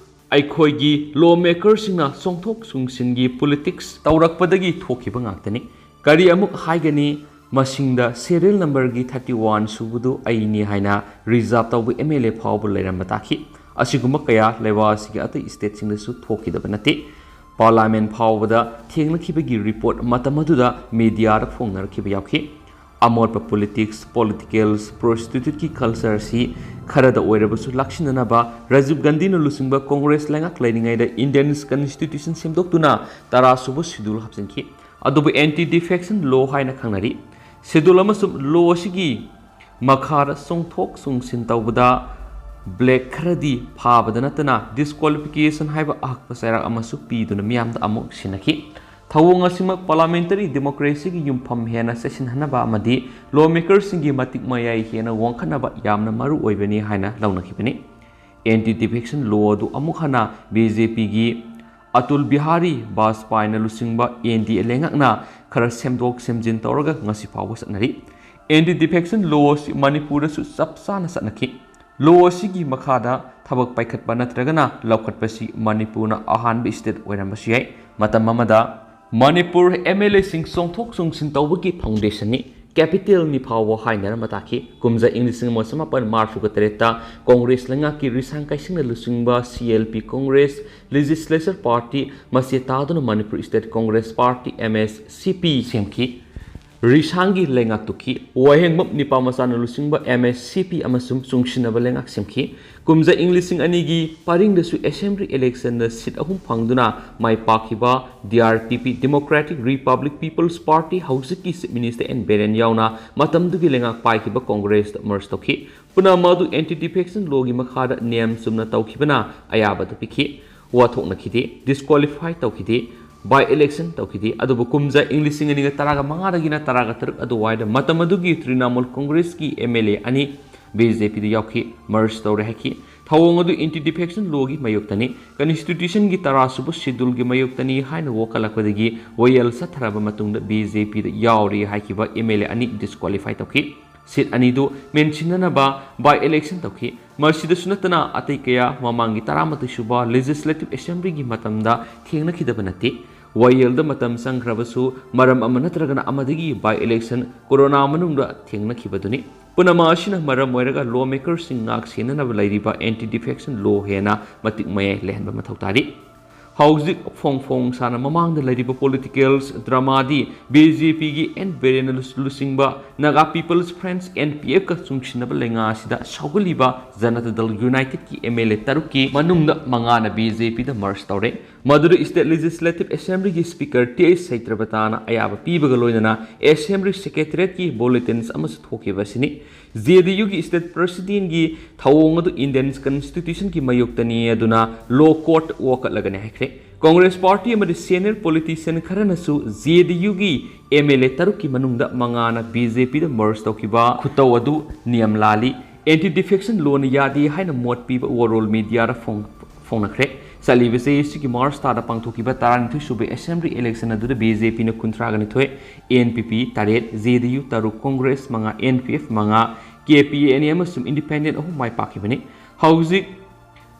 ꯑꯩꯈꯣꯏꯒꯤ ꯂꯣ ꯃꯦꯀꯔꯁꯤꯡꯅ ꯆꯣꯡꯊꯣꯛ ꯆꯣꯡꯁꯤꯟꯒꯤ ꯄꯣꯂꯤꯇꯤꯛꯁ ꯇꯧꯔꯛꯄꯗꯒꯤ ꯊꯣꯛꯈꯤꯕ ꯉꯥꯛꯇꯅꯤ꯫ ꯀꯔꯤ ꯑꯃꯨꯛ ꯍꯥꯏꯒꯅꯤ? ꯃꯁꯤꯡꯗ ꯁꯦꯔꯤꯌꯦꯜ ꯅꯝꯕꯔꯒꯤ ꯊꯥꯔꯇꯤ ꯋꯥꯟ ꯁꯨꯕꯗꯨ ꯑꯩꯅꯤ ꯍꯥꯏꯅ ꯔꯤꯖꯥꯔꯚ ꯇꯧꯕ ꯑꯦꯝ ꯑꯦꯜ ꯑꯦ ꯐꯥꯎꯕ ꯂꯩꯔꯝꯕ ꯇꯥꯈꯤ꯫ ꯑꯁꯤꯒꯨꯝꯕ ꯀꯌꯥ ꯂꯩꯕꯥꯛ ꯑꯁꯤꯒꯤ ꯑꯇꯩ ꯁ꯭ꯇꯦꯠꯁꯤꯡꯗꯁꯨ ꯊꯣꯛꯈꯤꯗꯕ ꯅꯠꯇꯦ꯫ ꯄꯥꯔꯂꯥꯃꯦꯟ ꯐꯥꯎꯕꯗ ꯊꯦꯡꯅꯈꯤꯕꯒꯤ ꯔꯤꯄꯣꯔꯠ ꯃꯇꯝ ꯑꯗꯨꯗ ꯃꯤꯗꯤꯌꯥꯗ ꯐꯣꯡꯅꯔꯛꯈꯤꯕ ꯌꯥꯎꯈꯤ꯫ ꯑꯃꯣꯠꯄ ꯄꯣꯂꯤꯇꯤꯛꯁ, ꯄꯣꯂꯤꯇꯤꯀꯦꯜꯁ, ꯄ꯭ꯔꯣꯁꯇꯤꯇ꯭ꯌꯨꯠꯀꯤ ꯀꯜꯆꯔ ꯑꯁꯤ ꯈꯔꯗ ꯑꯣꯏꯔꯕꯁꯨ ꯂꯥꯛꯁꯤꯟꯅꯅꯕ ꯔꯥꯖꯤꯕ ꯒꯥꯟꯙꯤꯅ ꯂꯨꯆꯤꯡꯕ ꯀꯣꯡꯒ꯭ꯔꯦꯁ ꯂꯩꯉꯥꯛ ꯂꯩꯔꯤꯉꯩꯗ ꯏꯟꯗꯤꯌꯟ ꯀꯟꯁꯇꯤꯇ꯭ꯌꯨꯁꯟ ꯁꯦꯝꯗꯣꯛꯇꯨꯅ ꯇꯔꯥ ꯁꯨꯕ ꯁꯦꯗꯨꯜ ꯍꯥꯞꯆꯤꯟꯈꯤ꯫ ꯑꯗꯨꯕꯨ ꯑꯦꯟꯇꯤ ꯗꯤꯐꯦꯛꯁꯟ ꯂꯣ ꯍꯥꯏꯅ ꯈꯪꯅꯔꯤ꯫ ꯁꯦꯗꯨꯜ ꯑꯃꯁꯨꯡ ꯂꯣ ꯑꯁꯤꯒꯤ ꯃꯈꯥꯗ ꯆꯣꯡꯊꯣꯛ ꯆꯣꯡꯁꯤꯟ ꯇꯧꯕꯗ ꯕ꯭ꯂꯦꯛ ꯈꯔꯗꯤ ꯐꯥꯕꯗ ꯅꯠꯇꯅ ꯗꯤꯁꯀ꯭ꯋꯥꯂꯤꯐꯤꯀꯦꯁꯟ ꯍꯥꯏꯕ ꯑꯍꯛꯄ ꯆꯩꯔꯥꯛ ꯑꯃꯁꯨ ꯄꯤꯗꯨꯅ ꯃꯤꯌꯥꯝꯗ ꯑꯃꯨꯛ ꯁꯤꯟꯅꯈꯤ꯫ ꯊꯧꯑꯣꯡ ꯑꯁꯤꯃꯛ ꯄꯥꯔꯂꯥꯃꯦꯟꯇꯔꯤ ꯗꯦꯃꯣꯀ꯭ꯔꯦꯁꯤꯒꯤ ꯌꯨꯝꯐꯝ ꯍꯦꯟꯅ ꯆꯦꯠꯁꯤꯟꯍꯟꯅꯕ ꯑꯃꯗꯤ ꯂꯣ ꯃꯦꯀꯔꯁꯤꯡꯒꯤ ꯃꯇꯤꯛ ꯃꯌꯥꯏ ꯍꯦꯟꯅ ꯋꯥꯡꯈꯠꯅꯕ ꯌꯥꯝꯅ ꯃꯔꯨ ꯑꯣꯏꯕꯅꯤ ꯍꯥꯏꯅ ꯂꯧꯅꯈꯤꯕꯅꯤ꯫ ꯑꯦꯟꯇꯤ ꯗꯤꯐꯦꯛꯁꯟ ꯂꯣ ꯑꯗꯨ ꯑꯃꯨꯛ ꯍꯟꯅ ꯕꯤ ꯖꯦ ꯄꯤꯒꯤ ꯑꯇꯨꯜ ꯕꯤꯍꯥꯔꯤ ꯕꯥꯖꯄꯥꯏꯅ ꯂꯨꯆꯤꯡꯕ ꯑꯦꯟ ꯗꯤ ꯑꯦ ꯂꯩꯉꯥꯛꯅ ꯈꯔ ꯁꯦꯝꯗꯣꯛ ꯁꯦꯝꯖꯤꯟ ꯇꯧꯔꯒ ꯉꯁꯤ ꯐꯥꯎꯕ ꯆꯠꯅꯔꯤ꯫ ꯑꯦꯟꯇꯤ ꯗꯤꯐꯦꯛꯁꯟ ꯂꯣ ꯑꯁꯤ ꯃꯅꯤꯄꯨꯔꯗꯁꯨ ꯆꯞ ꯆꯥꯅ ꯆꯠꯅꯈꯤ꯫ ꯂꯣ ꯑꯁꯤꯒꯤ ꯃꯈꯥꯗ ꯊꯕꯛ ꯄꯥꯏꯈꯠꯄ ꯅꯠꯇ꯭ꯔꯒꯅ ꯂꯧꯈꯠꯄꯁꯤ ꯃꯅꯤꯄꯨꯔꯅ ꯑꯍꯥꯟꯕ ꯁ꯭ꯇꯦꯠ ꯑꯣꯏꯔꯝꯕꯁꯨ ꯌꯥꯏ꯫ ꯃꯇꯝ ꯑꯃꯗ ꯃꯅꯤꯄꯨꯔ ꯑꯦꯝ ꯑꯦꯜ ꯑꯦꯁꯤꯡ ꯆꯣꯡꯊꯣꯛ ꯆꯣꯡꯁꯤꯟ ꯇꯧꯕꯒꯤ ꯐꯥꯎꯟꯗꯦꯁꯟꯅꯤ, ꯀꯦꯄꯤꯇꯦꯜꯅꯤ ꯐꯥꯎꯕ ꯍꯥꯏꯅꯔꯝꯕ ꯇꯥꯈꯤ꯫ ꯀꯨꯝꯖꯥ ꯏꯪ ꯂꯤꯁꯤꯡ ꯑꯃ ꯆꯃꯥꯄꯟ ꯃꯔꯤꯐꯨꯒ ꯇꯔꯦꯠꯇ ꯀꯣꯡꯒ꯭ꯔꯦꯁ ꯂꯩꯉꯥꯛꯀꯤ ꯔꯤꯁꯥꯡ ꯀꯩꯁꯤꯡꯅ ꯂꯨꯆꯤꯡꯕ C L P Congress legislature party, ꯃꯁꯤ ꯇꯥꯗꯨꯅ Manipur state Congress party, M S C P, ꯁꯦꯝꯈꯤ꯫ ꯔꯤꯁꯥꯡꯒꯤ ꯂꯩꯉꯥꯛ ꯇꯨꯈꯤ꯫ ꯋꯥꯍꯦꯡꯕꯝ ꯅꯤꯄꯥꯃꯆꯥꯅ ꯂꯨꯆꯤꯡꯕ ꯑꯦꯝ ꯑꯦꯁ ꯁꯤ ꯄꯤ ꯑꯃꯁꯨꯡ ꯆꯨꯡꯁꯤꯟꯅꯕ ꯂꯩꯉꯥꯛ ꯁꯦꯝꯈꯤ꯫ ꯀꯨꯝꯖꯥ ꯏꯪ ꯂꯤꯁꯤꯡ ꯑꯅꯤꯒꯤ ꯄꯔꯤꯡꯗꯁꯨ ꯑꯦꯁꯦꯝꯕ꯭ꯂꯤ ꯏꯂꯦꯛꯁꯟꯗ ꯁꯤꯠ ꯑꯍꯨꯝ ꯐꯪꯗꯨꯅ ꯃꯥꯏ ꯄꯥꯛꯈꯤꯕ ꯗꯤ ꯑꯥꯔ ꯄꯤ ꯄꯤ, Democratic Republic People's Party, ꯍꯧꯖꯤꯛꯀꯤ ꯆꯤꯐ ꯃꯤꯅꯤꯁꯇꯔ ꯑꯦꯟ ꯕꯤꯔꯦꯟ ꯌꯥꯎꯅ ꯃꯇꯝꯗꯨꯒꯤ ꯂꯩꯉꯥꯛ ꯄꯥꯏꯈꯤꯕ ꯀꯣꯡꯒ꯭ꯔꯦꯁꯇ ꯃꯔꯖ ꯇꯧꯈꯤ꯫ ꯄꯨꯝꯅꯃꯛ ꯑꯗꯨ ꯑꯦꯟꯇꯤ ꯗꯤꯐꯦꯛꯁꯟ ꯂꯣꯒꯤ ꯃꯈꯥꯗ ꯅꯤꯌꯝ ꯆꯨꯝꯅ ꯇꯧꯈꯤꯕꯅ ꯑꯌꯥꯕ ꯑꯗꯨ ꯄꯤꯈꯤ꯫ ꯋꯥꯊꯣꯛꯅꯈꯤꯗꯦ, ꯗꯤꯁꯀ꯭ꯋꯥꯂꯤꯐꯥꯏ ꯇꯧꯈꯤꯗꯦ, ꯕꯥꯏ ꯏꯂꯦꯛꯁꯟ ꯇꯧꯈꯤꯗꯦ꯫ ꯑꯗꯨꯕꯨ ꯀꯨꯝꯖꯥ ꯏꯪ ꯂꯤꯁꯤꯡ ꯑꯅꯤꯒ ꯇꯔꯥꯒ ꯃꯉꯥꯗꯒꯤꯅ ꯇꯔꯥꯒ ꯇꯔꯨꯛ ꯑꯗꯨꯋꯥꯏꯗ ꯃꯇꯝ ꯑꯗꯨꯒꯤ ꯇ꯭ꯔꯤꯅꯥꯃꯨꯜ ꯀꯣꯡꯒ꯭ꯔꯦꯁꯀꯤ ꯑꯦꯝ ꯑꯦꯜ ꯑꯦ ꯑꯅꯤ ꯕꯤ ꯖꯦ ꯄꯤꯗ ꯌꯥꯎꯈꯤ, ꯃꯔꯖ ꯇꯧꯔꯦ ꯍꯥꯏꯈꯤ꯫ ꯊꯧꯑꯣꯡ ꯑꯗꯨ Anti Defection Law ꯒꯤ ꯃꯥꯌꯣꯛꯇꯅꯤ, Constitution ꯒꯤ ꯇꯔꯥꯁꯨꯕ Schedule ꯒꯤ ꯃꯥꯌꯣꯛꯇꯅꯤ ꯍꯥꯏꯅ ꯋꯥꯀꯠꯂꯛꯄꯗꯒꯤ ꯋꯥꯌꯦꯜ ꯆꯠꯊꯔꯕ ꯃꯇꯨꯡꯗ B J P ꯗ ꯌꯥꯎꯔꯤ ꯍꯥꯏꯈꯤꯕ M L A ꯑꯅꯤ disqualify ꯇꯧꯈꯤ꯫ Seat ꯑꯅꯤꯗꯨ ꯃꯦꯟꯁꯤꯟꯅꯅꯕ by election ꯇꯧꯈꯤ꯫ ꯃꯁꯤꯗꯁꯨ ꯅꯠꯇꯅ ꯑꯇꯩ ꯀꯌꯥ ꯃꯃꯥꯡꯒꯤ ꯇꯔꯥꯃꯥꯊꯣꯏ ꯁꯨꯕ Legislative Assembly ꯒꯤ ꯃꯇꯝꯗ ꯊꯦꯡꯅꯈꯤꯗꯕ ꯅꯠꯇꯦ꯫ ꯋꯥꯌꯦꯜꯗ ꯃꯇꯝ ꯆꯪꯈ꯭ꯔꯕꯁꯨ ꯃꯔꯝ ꯑꯃ ꯅꯠꯇ꯭ꯔꯒꯅ ꯑꯃꯗꯒꯤ by election ꯀꯣꯔꯣꯅꯥ ꯃꯅꯨꯡꯗ ꯊꯦꯡꯅꯈꯤꯕꯗꯨꯅꯤ꯫ ꯄꯨꯝꯅꯃꯛ ꯑꯁꯤꯅ ꯃꯔꯝ ꯑꯣꯏꯔꯒ lawmaker ꯁꯤꯡ ꯉꯥꯛ ꯁꯦꯟꯅꯅꯕ ꯂꯩꯔꯤꯕ Anti Defection Law ꯍꯦꯟꯅ ꯃꯇꯤꯛ ꯃꯌꯥꯏ ꯂꯩꯍꯟꯕ ꯃꯊꯧ ꯇꯥꯔꯤ꯫ ꯍꯧꯖꯤꯛ ꯐꯣꯡ ꯐꯣꯡ ꯁꯥꯅ ꯃꯃꯥꯡꯗ ꯂꯩꯔꯤꯕ political drama ꯗꯤ B J P ꯒꯤ N Biren ꯅ ꯂꯨ-, ꯂꯨꯆꯤꯡꯕ Naga People's Front, N P F ꯀ ꯆꯨꯡꯁꯤꯟꯅꯕ ꯂꯩꯉꯥꯛ ꯑꯁꯤꯗ ꯁꯧꯒꯠꯂꯤꯕ ꯖꯅꯇꯥ ꯗꯜ United ꯀꯤ M L A ꯇꯔꯨꯛꯀꯤ ꯃꯅꯨꯡꯗ ꯃꯉꯥꯅ B J P ꯗ merge ꯇꯧꯔꯦ꯫ ꯃꯗꯨꯗ State Legislative Assembly ꯒꯤ Speaker T H ꯁꯩꯇ꯭ꯔꯕꯇꯥꯅ ꯑꯌꯥꯕ ꯄꯤꯕꯒ ꯂꯣꯏꯅꯅ Assembly Secretariat ꯀꯤ bulletins ꯑꯃꯁꯨ ꯊꯣꯛꯈꯤꯕ ꯑꯁꯤꯅꯤ꯫ J D U ꯒꯤ State President ꯒꯤ ꯊꯧꯑꯣꯡ ꯑꯗꯨ Indian Constitution ꯒꯤ ꯃꯥꯌꯣꯛꯇꯅꯤ ꯑꯗꯨꯅ law court ꯋꯥꯀꯠꯂꯒꯅꯤ ꯍꯥꯏꯈ꯭ꯔꯦ꯫ Congress Party ꯑꯃꯗꯤ senior politician ꯈꯔꯅꯁꯨ J D U ꯒꯤ M L A ꯇꯔꯨꯛꯀꯤ ꯃꯅꯨꯡꯗ ꯃꯉꯥꯅ B J P ꯗ merge ꯇꯧꯈꯤꯕ ꯈꯨꯇꯧ ꯑꯗꯨ ꯅꯤꯌꯝ ꯂꯥꯜꯂꯤ, Anti Defection Law ꯅ ꯌꯥꯗꯦ ꯍꯥꯏꯅ ꯃꯣꯠ ꯄꯤꯕ overall media ꯗ ꯐꯣꯡ-, ꯐꯣꯡꯅꯈ꯭ꯔꯦ꯫ ꯆꯠꯂꯤꯕ ꯆꯍꯤ ꯑꯁꯤꯒꯤ March ꯊꯥꯗ ꯄꯥꯡꯊꯣꯛꯈꯤꯕ ꯇꯔꯥꯅꯤꯊꯣꯏ ꯁꯨꯕ Assembly election ꯑꯗꯨꯗ B J P ꯅ ꯀꯨꯟꯊ꯭ꯔꯥꯒ ꯅꯤꯊꯣꯏ, N P P ꯇꯔꯦꯠ, J D U ꯇꯔꯨꯛ, Congress ꯃꯉꯥ, N P F ꯃꯉꯥ, K P A N A ꯑꯃꯁꯨꯡ Independent ꯑꯍꯨꯝ ꯃꯥꯏ ꯄꯥꯛꯈꯤꯕꯅꯤ꯫ ꯍꯧꯖꯤꯛ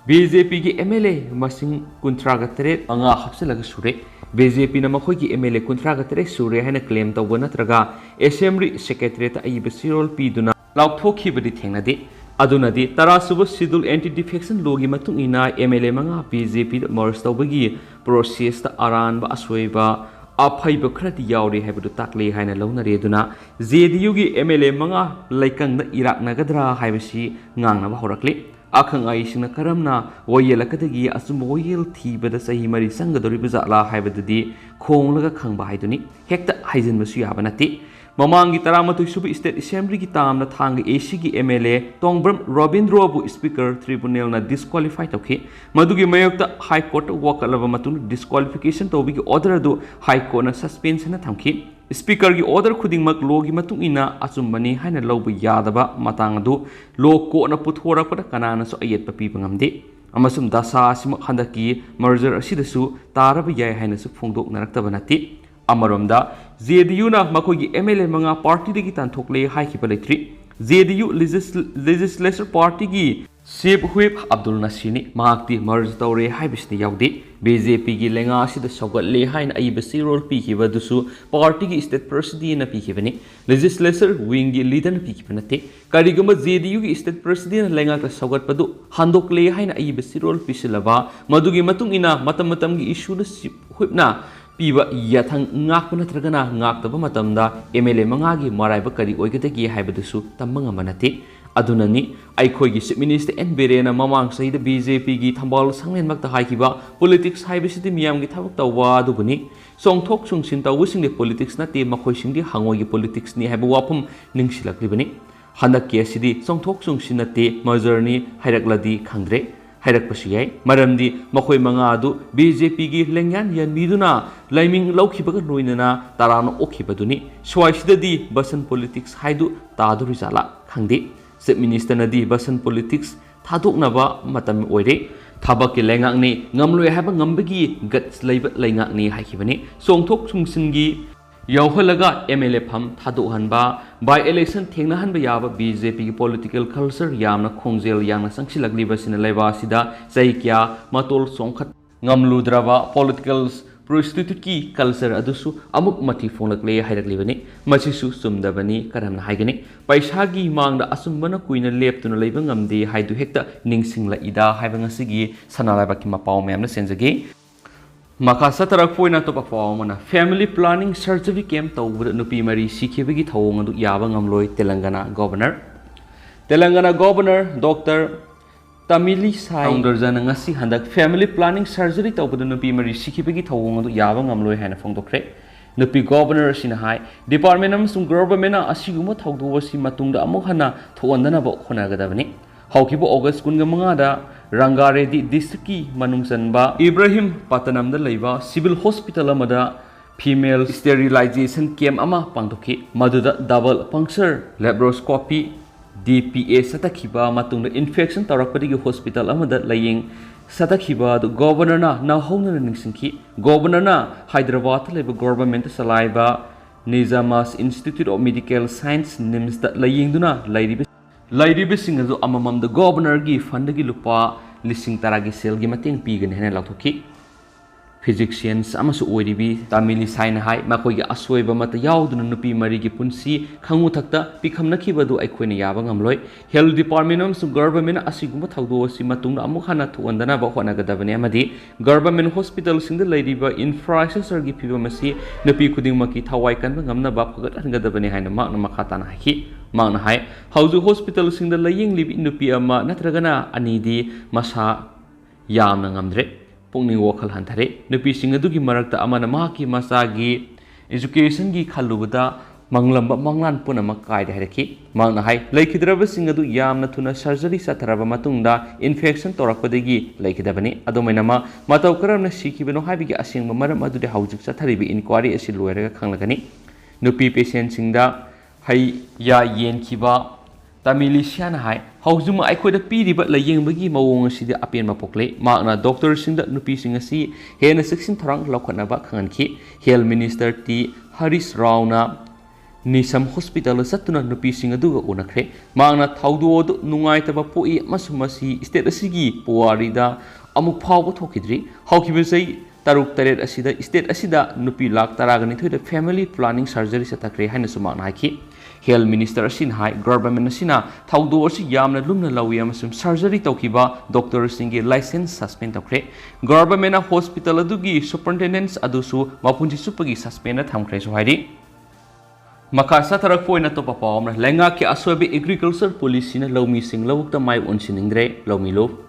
B J P ꯒꯤ M L A ꯃꯁꯤꯡ ꯀꯨꯟꯊ꯭ꯔꯥꯒ ꯇꯔꯦꯠ, ꯃꯉꯥ ꯍꯥꯞꯆꯤꯜꯂꯒ ꯁꯨꯔꯦ꯫ B J P ꯅ ꯃꯈꯣꯏꯒꯤ M L A ꯀꯨꯟꯊ꯭ꯔꯥꯒ ꯇꯔꯦꯠ ꯁꯨꯔꯦ ꯍꯥꯏꯅ claim ꯇꯧꯕ ꯅꯠꯇ꯭ꯔꯒ Assembly Secretariat ꯇ ꯑꯏꯕ ꯆꯦꯔꯣꯜ ꯄꯤꯗꯨꯅ ꯂꯥꯎꯊꯣꯛꯈꯤꯕꯗꯤ ꯊꯦꯡꯅꯗꯦ꯫ ꯑꯗꯨꯅꯗꯤ ꯇꯔꯥꯁꯨꯕ Schedule Anti Defection Law ꯒꯤ ꯃꯇꯨꯡ ꯏꯟꯅ M L A ꯃꯉꯥ B J P ꯗ merge ꯇꯧꯕꯒꯤ process ꯇ ꯑꯔꯥꯟꯕ, ꯑꯁꯣꯏꯕ, ꯑꯐꯩꯕ ꯈꯔꯗꯤ ꯌꯥꯎꯔꯤ ꯍꯥꯏꯕꯗꯨ ꯇꯥꯛꯂꯤ ꯍꯥꯏꯅ ꯂꯧꯅꯔꯦ꯫ ꯑꯗꯨꯅ J D U ꯒꯤ M L A ꯃꯉꯥ ꯂꯩꯀꯪꯗ ꯏꯔꯥꯛꯅꯒꯗ꯭ꯔꯥ ꯍꯥꯏꯕꯁꯤ ꯉꯥꯡꯅꯕ ꯍꯧꯔꯛꯂꯤ꯫ ꯑꯈꯪ ꯑꯍꯩꯁꯤꯡꯅ ꯀꯔꯝꯅ ꯋꯥꯌꯦꯜꯂꯛꯀꯗꯒꯦ? ꯑꯆꯨꯝꯕ ꯋꯥꯌꯦꯜ ꯊꯤꯕꯗ ꯆꯍꯤ ꯃꯔꯤ ꯆꯪꯒꯗꯧꯔꯤꯕ ꯖꯥꯠꯂꯥ ꯍꯥꯏꯕꯗꯨꯗꯤ ꯈꯣꯡꯂꯒ ꯈꯪꯕ ꯍꯥꯏꯗꯨꯅꯤ꯫ ꯍꯦꯛꯇ ꯍꯥꯏꯖꯤꯟꯕꯁꯨ ꯌꯥꯕ ꯅꯠꯇꯦ꯫ ꯃꯃꯥꯡꯒꯤ ꯇꯔꯥꯃꯥꯊꯣꯏ ꯁꯨꯕ state assemblyꯒꯤ ꯇꯥꯝꯅ ꯊꯥꯡꯒ ACꯒꯤ MLA ꯇꯣꯡꯕ꯭ꯔꯝ ꯔꯣꯕꯤꯟꯗ꯭ꯔꯣꯕꯨ speaker tribunalꯅ disqualify ꯇꯧꯈꯤ꯫ ꯃꯗꯨꯒꯤ ꯃꯥꯌꯣꯛꯇ High Courtꯇ ꯋꯥꯀꯠꯂꯕ ꯃꯇꯨꯡꯗ disqualification ꯇꯧꯕꯒꯤ order ꯑꯗꯨ High Courtꯅ suspensionꯅ ꯊꯝꯈꯤ꯫ Speakerꯒꯤ order ꯈꯨꯗꯤꯡꯃꯛ lawꯒꯤ ꯃꯇꯨꯡ ꯏꯟꯅ ꯑꯆꯨꯝꯕꯅꯤ ꯍꯥꯏꯅ ꯂꯧꯕ ꯌꯥꯗꯕ ꯃꯇꯥꯡ ꯑꯗꯨ law courtꯅ ꯄꯨꯊꯣꯔꯛꯄꯗ ꯀꯅꯥꯅꯁꯨ ꯑꯌꯦꯠꯄ ꯄꯤꯕ ꯉꯝꯗꯦ꯫ ꯑꯃꯁꯨꯡ ꯗꯁꯥ ꯑꯁꯤꯃꯛ ꯍꯟꯗꯛꯀꯤ merger ꯑꯁꯤꯗꯁꯨ ꯇꯥꯔꯕ ꯌꯥꯏ ꯍꯥꯏꯅꯁꯨ ꯐꯣꯡꯗꯣꯛꯅꯔꯛꯇꯕ ꯅꯠꯇꯦ꯫ ꯑꯃꯔꯣꯝꯗ, JDUꯅ ꯃꯈꯣꯏꯒꯤ MLA ꯃꯉꯥ partyꯗꯒꯤ ꯇꯥꯟꯊꯣꯛꯂꯦ ꯍꯥꯏꯈꯤꯕ ꯂꯩꯇ꯭ꯔꯤ꯫ JDU legisl-, legislature partyꯒꯤ chief whip Abdul ꯅꯁꯤꯔꯅꯤ꯫ ꯃꯍꯥꯛꯇꯤ merge ꯇꯧꯔꯦ ꯍꯥꯏꯕꯁꯤꯗ ꯌꯥꯎꯗꯦ꯫ BJPꯒꯤ ꯂꯩꯉꯥꯛ ꯑꯁꯤꯗ ꯁꯧꯒꯠꯂꯦ ꯍꯥꯏꯅ ꯑꯏꯕ ꯆꯦꯔꯣꯜ ꯄꯤꯈꯤꯕ ꯑꯗꯨꯁꯨ partyꯒꯤ state presidentꯅ ꯄꯤꯈꯤꯕꯅꯤ꯫ Legislature wingꯒꯤ leaderꯅ ꯄꯤꯈꯤꯕ ꯅꯠꯇꯦ꯫ ꯀꯔꯤꯒꯨꯝꯕ JDUꯒꯤ state presidentꯅ ꯂꯩꯉꯥꯛꯇ ꯁꯧꯒꯠꯄꯗꯨ ꯍꯟꯗꯣꯛꯂꯦ ꯍꯥꯏꯅ ꯑꯏꯕ ꯆꯦꯔꯣꯜ ꯄꯤꯁꯤꯜꯂꯕ, ꯃꯗꯨꯒꯤ ꯃꯇꯨꯡ ꯏꯟꯅ ꯃꯇꯝ ꯃꯇꯝꯒꯤ issue chief whipꯅ ꯄꯤꯕ ꯌꯥꯊꯪ ꯉꯥꯛꯄ ꯅꯠꯇ꯭ꯔꯒꯅ ꯉꯥꯛꯇꯕ ꯃꯇꯝꯗ MLA ꯃꯉꯥꯒꯤ ꯃꯔꯥꯏꯕꯛ ꯀꯔꯤ ꯑꯣꯏꯒꯗꯒꯦ ꯍꯥꯏꯕꯗꯨꯁꯨ ꯇꯝꯕ ꯉꯝꯕ ꯅꯠꯇꯦ꯫ ꯑꯗꯨꯅꯅꯤ ꯑꯩꯈꯣꯏꯒꯤ chief minister N ꯕꯤꯔꯦꯟꯅ ꯃꯃꯥꯡ ꯆꯍꯤꯗ BJPꯒꯤ ꯊꯝꯕꯥꯜ ꯁꯪꯂꯦꯟꯃꯛꯇ ꯍꯥꯏꯈꯤꯕ, politics ꯍꯥꯏꯕꯁꯤꯗꯤ ꯃꯤꯌꯥꯝꯒꯤ ꯊꯕꯛ ꯇꯧꯕ ꯑꯗꯨꯕꯨꯅꯤ, ꯆꯣꯡꯊꯣꯛ ꯆꯣꯡꯁꯤꯟ ꯇꯧꯕꯁꯤꯡꯗꯤ politics ꯅꯠꯇꯦ, ꯃꯈꯣꯏꯁꯤꯡꯗꯤ ꯍꯉꯣꯏꯒꯤ politicsꯅꯤ ꯍꯥꯏꯕ ꯋꯥꯐꯝ ꯅꯤꯡꯁꯤꯜꯂꯛꯂꯤꯕꯅꯤ꯫ ꯍꯟꯗꯛꯀꯤ ꯑꯁꯤꯗꯤ ꯆꯣꯡꯊꯣꯛ ꯆꯣꯡꯁꯤꯟ ꯅꯠꯇꯦ, mergerꯅꯤ ꯍꯥꯏꯔꯛꯂꯗꯤ ꯈꯪꯗ꯭ꯔꯦ꯫ ꯍꯥꯏꯔꯛꯄꯁꯨ ꯌꯥꯏ꯫ ꯃꯔꯝꯗꯤ ꯃꯈꯣꯏ ꯃꯉꯥ ꯑꯗꯨ BJPꯒꯤ ꯂꯦꯡꯌꯥꯟ ꯌꯥꯟꯕꯤꯗꯨꯅ ꯂꯥꯏꯃꯤꯡ ꯂꯧꯈꯤꯕꯒ ꯂꯣꯏꯅꯅ ꯇꯔꯥꯝꯅ ꯑꯣꯛꯈꯤꯕꯗꯨꯅꯤ꯫ ꯁ꯭ꯋꯥꯏꯁꯤꯗꯗꯤ ꯕꯁꯟ politics ꯍꯥꯏꯗꯨ ꯇꯥꯗꯣꯔꯤꯖꯥꯠꯂꯥ ꯈꯪꯗꯦ꯫ Chief ministerꯅꯗꯤ ꯕꯁꯟ politics ꯊꯥꯗꯣꯛꯅꯕ ꯃꯇꯝ ꯑꯣꯏꯔꯦ, ꯊꯕꯛꯀꯤ ꯂꯩꯉꯥꯛꯅꯤ, ꯉꯝꯂꯣꯏ ꯍꯥꯏꯕ ꯉꯝꯕꯒꯤ guts ꯂꯩꯕ ꯂꯩꯉꯥꯛꯅꯤ ꯍꯥꯏꯈꯤꯕꯅꯤ꯫ ꯆꯣꯡꯊꯣꯛ ꯆꯣꯡꯁꯤꯟꯒꯤ ꯌꯥꯎꯍꯜꯂꯒ MLA ꯐꯝ ꯊꯥꯗꯣꯛꯍꯟꯕ, by election ꯊꯦꯡꯅꯍꯟꯕ ꯌꯥꯕ BJPꯒꯤ political culture ꯌꯥꯝꯅ ꯈꯣꯡꯖꯦꯜ ꯌꯥꯡꯅ ꯆꯪꯁꯤꯜꯂꯛꯂꯤꯕꯁꯤꯅ ꯂꯩꯕꯥꯛ ꯑꯁꯤꯗ ꯆꯍꯤ ꯀꯌꯥ ꯃꯇꯣꯜ ꯆꯣꯡꯈꯠ ꯉꯝꯂꯨꯗ꯭ꯔꯕ political prostituteꯀꯤ culture ꯑꯗꯨꯁꯨ ꯑꯃꯨꯛ ꯃꯊꯤ ꯐꯣꯡꯂꯛꯂꯦ ꯍꯥꯏꯔꯛꯂꯤꯕꯅꯤ꯫ ꯃꯁꯤꯁꯨ ꯆꯨꯝꯗꯕꯅꯤ꯫ ꯀꯔꯝꯅ ꯍꯥꯏꯒꯅꯤ? ꯄꯩꯁꯥꯒꯤ ꯃꯥꯡꯗ ꯑꯆꯨꯝꯕꯅ ꯀꯨꯏꯅ ꯂꯦꯞꯇꯨꯅ ꯂꯩꯕ ꯉꯝꯗꯦ ꯍꯥꯏꯗꯨ ꯍꯦꯛꯇ ꯅꯤꯡꯁꯤꯡꯂꯛꯏꯗ ꯍꯥꯏꯕ ꯉꯁꯤꯒꯤ ꯁꯅꯥ ꯂꯩꯕꯥꯛꯀꯤ ꯃꯄꯥꯎ ꯃꯌꯥꯝꯅ ꯆꯦꯟꯖꯒꯦ꯫ ꯃꯈꯥ ꯆꯠꯊꯔꯛꯄ ꯑꯣꯏꯅ ꯑꯇꯣꯞꯄ ꯄꯥꯎ ꯑꯃꯅ, family planning surgery camp ꯇꯧꯕꯗ ꯅꯨꯄꯤ ꯃꯔꯤ ꯁꯤꯈꯤꯕꯒꯤ ꯊꯧꯑꯣꯡ ꯑꯗꯨ ꯌꯥꯕ ꯉꯝꯂꯣꯏ, ꯇꯦꯂꯪꯒꯅꯥ governor꯫ ꯇꯦꯂꯪꯒꯅꯥ governor Doctor ꯇꯥꯃꯤꯂꯤ ꯁꯥꯏ ꯁꯥꯎꯟꯗꯔꯖꯅ ꯉꯁꯤ ꯍꯟꯗꯛ family planning surgery ꯇꯧꯕꯗ ꯅꯨꯄꯤ ꯃꯔꯤ ꯁꯤꯈꯤꯕꯒꯤ ꯊꯧꯑꯣꯡ ꯑꯗꯨ ꯌꯥꯕ ꯉꯝꯂꯣꯏ ꯍꯥꯏꯅ ꯐꯣꯡꯗꯣꯛꯈ꯭ꯔꯦ꯫ ꯅꯨꯄꯤ ꯒꯣꯚꯔꯅꯔ ꯑꯁꯤꯅ ꯍꯥꯏ, department ꯑꯃꯁꯨꯡ governmentꯅ ꯑꯁꯤꯒꯨꯝꯕ ꯊꯧꯗꯣꯛ ꯑꯁꯤ ꯃꯇꯨꯡꯗ ꯑꯃꯨꯛ ꯍꯟꯅ ꯊꯣꯛꯍꯟꯗꯅꯕ ꯍꯣꯠꯅꯒꯗꯕꯅꯤ꯫ ꯍꯧꯈꯤꯕ August ꯀꯨꯟꯒ ꯃꯉꯥꯗ ꯔꯪꯒꯥꯔꯦꯗꯤ districtꯀꯤ ꯃꯅꯨꯡ ꯆꯟꯕ ꯏꯕ꯭ꯔꯥꯍꯤꯝ ꯄꯇꯅꯝꯗ ꯂꯩꯕ civil hospital ꯑꯃꯗ female sterilization camp ꯑꯃ ꯄꯥꯡꯊꯣꯛꯈꯤ꯫ ꯃꯗꯨꯗ double puncture, laparoscopy, D P A ꯆꯠꯊꯈꯤꯕ ꯃꯇꯨꯡꯗ infection ꯇꯧꯔꯛꯄꯗꯒꯤ hospital ꯑꯃꯗ ꯂꯥꯌꯦꯡ ꯆꯠꯊꯈꯤꯕ ꯑꯗꯨ ꯒꯣꯚꯔꯅꯔꯅ ꯅꯧꯍꯧꯅꯅ ꯅꯤꯡꯁꯤꯡꯈꯤ꯫ ꯒꯣꯚꯔꯅꯔꯅ ꯍꯥꯏꯗ꯭ꯔꯕꯥꯗꯇ ꯂꯩꯕ governmentꯅ ꯆꯂꯥꯏꯕ Nizam's Institute of Medical Science, NIMSꯇ ꯂꯥꯌꯦꯡꯗꯨꯅ ꯂꯩꯔꯤꯕ, ꯂꯩꯔꯤꯕꯁꯤꯡ ꯑꯗꯨ ꯑꯃꯃꯝꯗ ꯒꯣꯚꯔꯅꯔꯒꯤ fundꯗꯒꯤ ꯂꯨꯄꯥ ꯂꯤꯁꯤꯡ ꯇꯔꯥꯒꯤ ꯁꯦꯜꯒꯤ ꯃꯇꯦꯡ ꯄꯤꯒꯅꯤ ꯍꯥꯏꯅ ꯂꯥꯎꯊꯣꯛꯈꯤ꯫ Physicians ꯑꯃꯁꯨ ꯑꯣꯏꯔꯤꯕꯤ ꯇꯥꯃꯤꯂꯤ ꯁꯥꯏꯅ ꯍꯥꯏ, ꯃꯈꯣꯏꯒꯤ ꯑꯁꯣꯏꯕ ꯑꯃꯠꯇ ꯌꯥꯎꯗꯅ ꯅꯨꯄꯤ ꯃꯔꯤꯒꯤ ꯄꯨꯟꯁꯤ ꯈꯪꯉꯨꯊꯛꯇ ꯄꯤꯈꯝꯅꯈꯤꯕ ꯑꯗꯨ ꯑꯩꯈꯣꯏꯅ ꯌꯥꯕ ꯉꯝꯂꯣꯏ꯫ Health department ꯑꯃꯁꯨꯡ governmentꯅ ꯑꯁꯤꯒꯨꯝꯕ ꯊꯧꯗꯣꯛ ꯑꯁꯤ ꯃꯇꯨꯡꯗ ꯑꯃꯨꯛ ꯍꯟꯅ ꯊꯣꯛꯍꯟꯗꯅꯕ ꯍꯣꯠꯅꯒꯗꯕꯅꯤ ꯑꯃꯗꯤ government hospitalꯁꯤꯡꯗ ꯂꯩꯔꯤꯕ infrastructureꯒꯤ ꯐꯤꯕꯝ ꯑꯁꯤ ꯅꯨꯄꯤ ꯈꯨꯗꯤꯡꯃꯛꯀꯤ ꯊꯋꯥꯏ ꯀꯟꯕ ꯉꯝꯅꯕ ꯐꯒꯠꯍꯟꯒꯗꯕꯅꯤ ꯍꯥꯏꯅ ꯃꯍꯥꯛꯅ ꯃꯈꯥ ꯇꯥꯅ ꯍꯥꯏꯈꯤ꯫ ꯃꯍꯥꯛꯅ ꯍꯥꯏ, ꯍꯧꯖꯤꯛ hospitalꯁꯤꯡꯗ ꯂꯥꯌꯦꯡꯂꯤꯕꯤ ꯅꯨꯄꯤ ꯑꯃ ꯅꯠꯇ꯭ꯔꯒꯅ ꯑꯅꯤꯗꯤ ꯃꯁꯥ ꯌꯥꯝꯅ ꯉꯝꯗ꯭ꯔꯦ꯫ ꯄꯨꯛꯅꯤꯡ ꯋꯥꯈꯜ ꯍꯟꯊꯔꯦ꯫ ꯅꯨꯄꯤꯁꯤꯡ ꯑꯗꯨꯒꯤ ꯃꯔꯛꯇ ꯑꯃꯅ ꯃꯍꯥꯛꯀꯤ ꯃꯆꯥꯒꯤ educationꯒꯤ ꯈꯜꯂꯨꯕꯗ ꯃꯪꯂꯝꯕ ꯃꯪꯂꯥꯟ ꯄꯨꯝꯅꯃꯛ ꯀꯥꯏꯔꯦ ꯍꯥꯏꯔꯛꯈꯤ꯫ ꯃꯍꯥꯛꯅ ꯍꯥꯏ, ꯂꯩꯈꯤꯗ꯭ꯔꯕꯁꯤꯡ ꯑꯗꯨ ꯌꯥꯝꯅ ꯊꯨꯅ surgery ꯆꯠꯊꯔꯕ ꯃꯇꯨꯡꯗ infection ꯇꯧꯔꯛꯄꯗꯒꯤ ꯂꯩꯈꯤꯗꯕꯅꯤ꯫ ꯑꯗꯨꯃꯥꯏꯅꯃꯛ ꯃꯇꯧ ꯀꯔꯝꯅ ꯁꯤꯈꯤꯕꯅꯣ ꯍꯥꯏꯕꯒꯤ ꯑꯁꯦꯡꯕ ꯃꯔꯝ ꯑꯗꯨꯗꯤ ꯍꯧꯖꯤꯛ ꯆꯠꯊꯔꯤꯕ inquiry ꯑꯁꯤ ꯂꯣꯏꯔꯒ ꯈꯪꯂꯒꯅꯤ꯫ ꯅꯨꯄꯤ patientꯁꯤꯡꯗ ꯍꯩ ꯌꯥ ꯌꯦꯟꯈꯤꯕ ꯇꯥꯃꯤꯂꯤꯁꯤꯌꯥꯅ ꯍꯥꯏ, ꯍꯧꯖꯤꯛꯃꯛ ꯑꯩꯈꯣꯏꯗ ꯄꯤꯔꯤꯕ ꯂꯥꯌꯦꯡꯕꯒꯤ ꯃꯑꯣꯡ ꯑꯁꯤꯗ ꯑꯄꯦꯟꯕ ꯄꯣꯛꯂꯦ꯫ ꯃꯍꯥꯛꯅ doctorꯁꯤꯡꯗ ꯅꯨꯄꯤꯁꯤꯡ ꯑꯁꯤ ꯍꯦꯟꯅ ꯆꯦꯛꯁꯤꯟ ꯊꯧꯔꯥꯡ ꯂꯧꯈꯠꯅꯕ ꯈꯪꯍꯟꯈꯤ꯫ Health Minister T ꯍꯔꯤꯁ ꯔꯥꯎꯅ ꯅꯤꯁꯝ hospitalꯗ ꯆꯠꯇꯨꯅ ꯅꯨꯄꯤꯁꯤꯡ ꯑꯗꯨꯒ ꯎꯅꯈ꯭ꯔꯦ꯫ ꯃꯍꯥꯛꯅ ꯊꯧꯗꯣꯛ ꯑꯗꯨ ꯅꯨꯡꯉꯥꯏꯇꯕ ꯄꯣꯛꯏ ꯑꯃꯁꯨꯡ ꯃꯁꯤ state ꯑꯁꯤꯒꯤ ꯄꯨꯋꯥꯔꯤꯗ ꯑꯃꯨꯛ ꯐꯥꯎꯕ ꯊꯣꯛꯈꯤꯗ꯭ꯔꯤ꯫ ꯍꯧꯈꯤꯕ ꯆꯍꯤ ꯇꯔꯨꯛ ꯇꯔꯦꯠ ꯑꯁꯤꯗ state ꯑꯁꯤꯗ ꯅꯨꯄꯤ ꯂꯥꯈ ꯇꯔꯥꯒ ꯅꯤꯊꯣꯏꯗ family planning surgery ꯆꯠꯊꯈ꯭ꯔꯦ ꯍꯥꯏꯅꯁꯨ ꯃꯍꯥꯛꯅ ꯍꯥꯏꯈꯤ꯫ Health Minister ꯑꯁꯤꯅ ꯍꯥꯏ, government ꯑꯁꯤꯅ ꯊꯧꯗꯣꯛ ꯑꯁꯤ ꯌꯥꯝꯅ ꯂꯨꯝꯅ ꯂꯧꯏ ꯑꯃꯁꯨꯡ surgery ꯇꯧꯈꯤꯕ doctorꯁꯤꯡꯒꯤ license suspend ꯇꯧꯈ꯭ꯔꯦ꯫ Governmentꯅ hospital ꯑꯗꯨꯒꯤ superintendent ꯑꯗꯨꯁꯨ ꯃꯄꯨꯟꯁꯤ ꯆꯨꯞꯄꯒꯤ suspendꯗ ꯊꯝꯈ꯭ꯔꯦꯁꯨ ꯍꯥꯏꯔꯤ꯫ ꯃꯈꯥ ꯆꯠꯊꯔꯛꯄ ꯑꯣꯏꯅ ꯑꯇꯣꯞꯄ ꯄꯥꯎ ꯑꯃꯅ, ꯂꯩꯉꯥꯛꯀꯤ ꯑꯁꯣꯏꯕ agriculture policyꯅ ꯂꯧꯃꯤꯁꯤꯡ ꯂꯧꯕꯨꯛꯇ ꯃꯥꯏ ꯑꯣꯟꯁꯤꯟꯅꯤꯡꯗ꯭ꯔꯦ, ꯂꯧꯃꯤ ꯂꯨꯞ꯫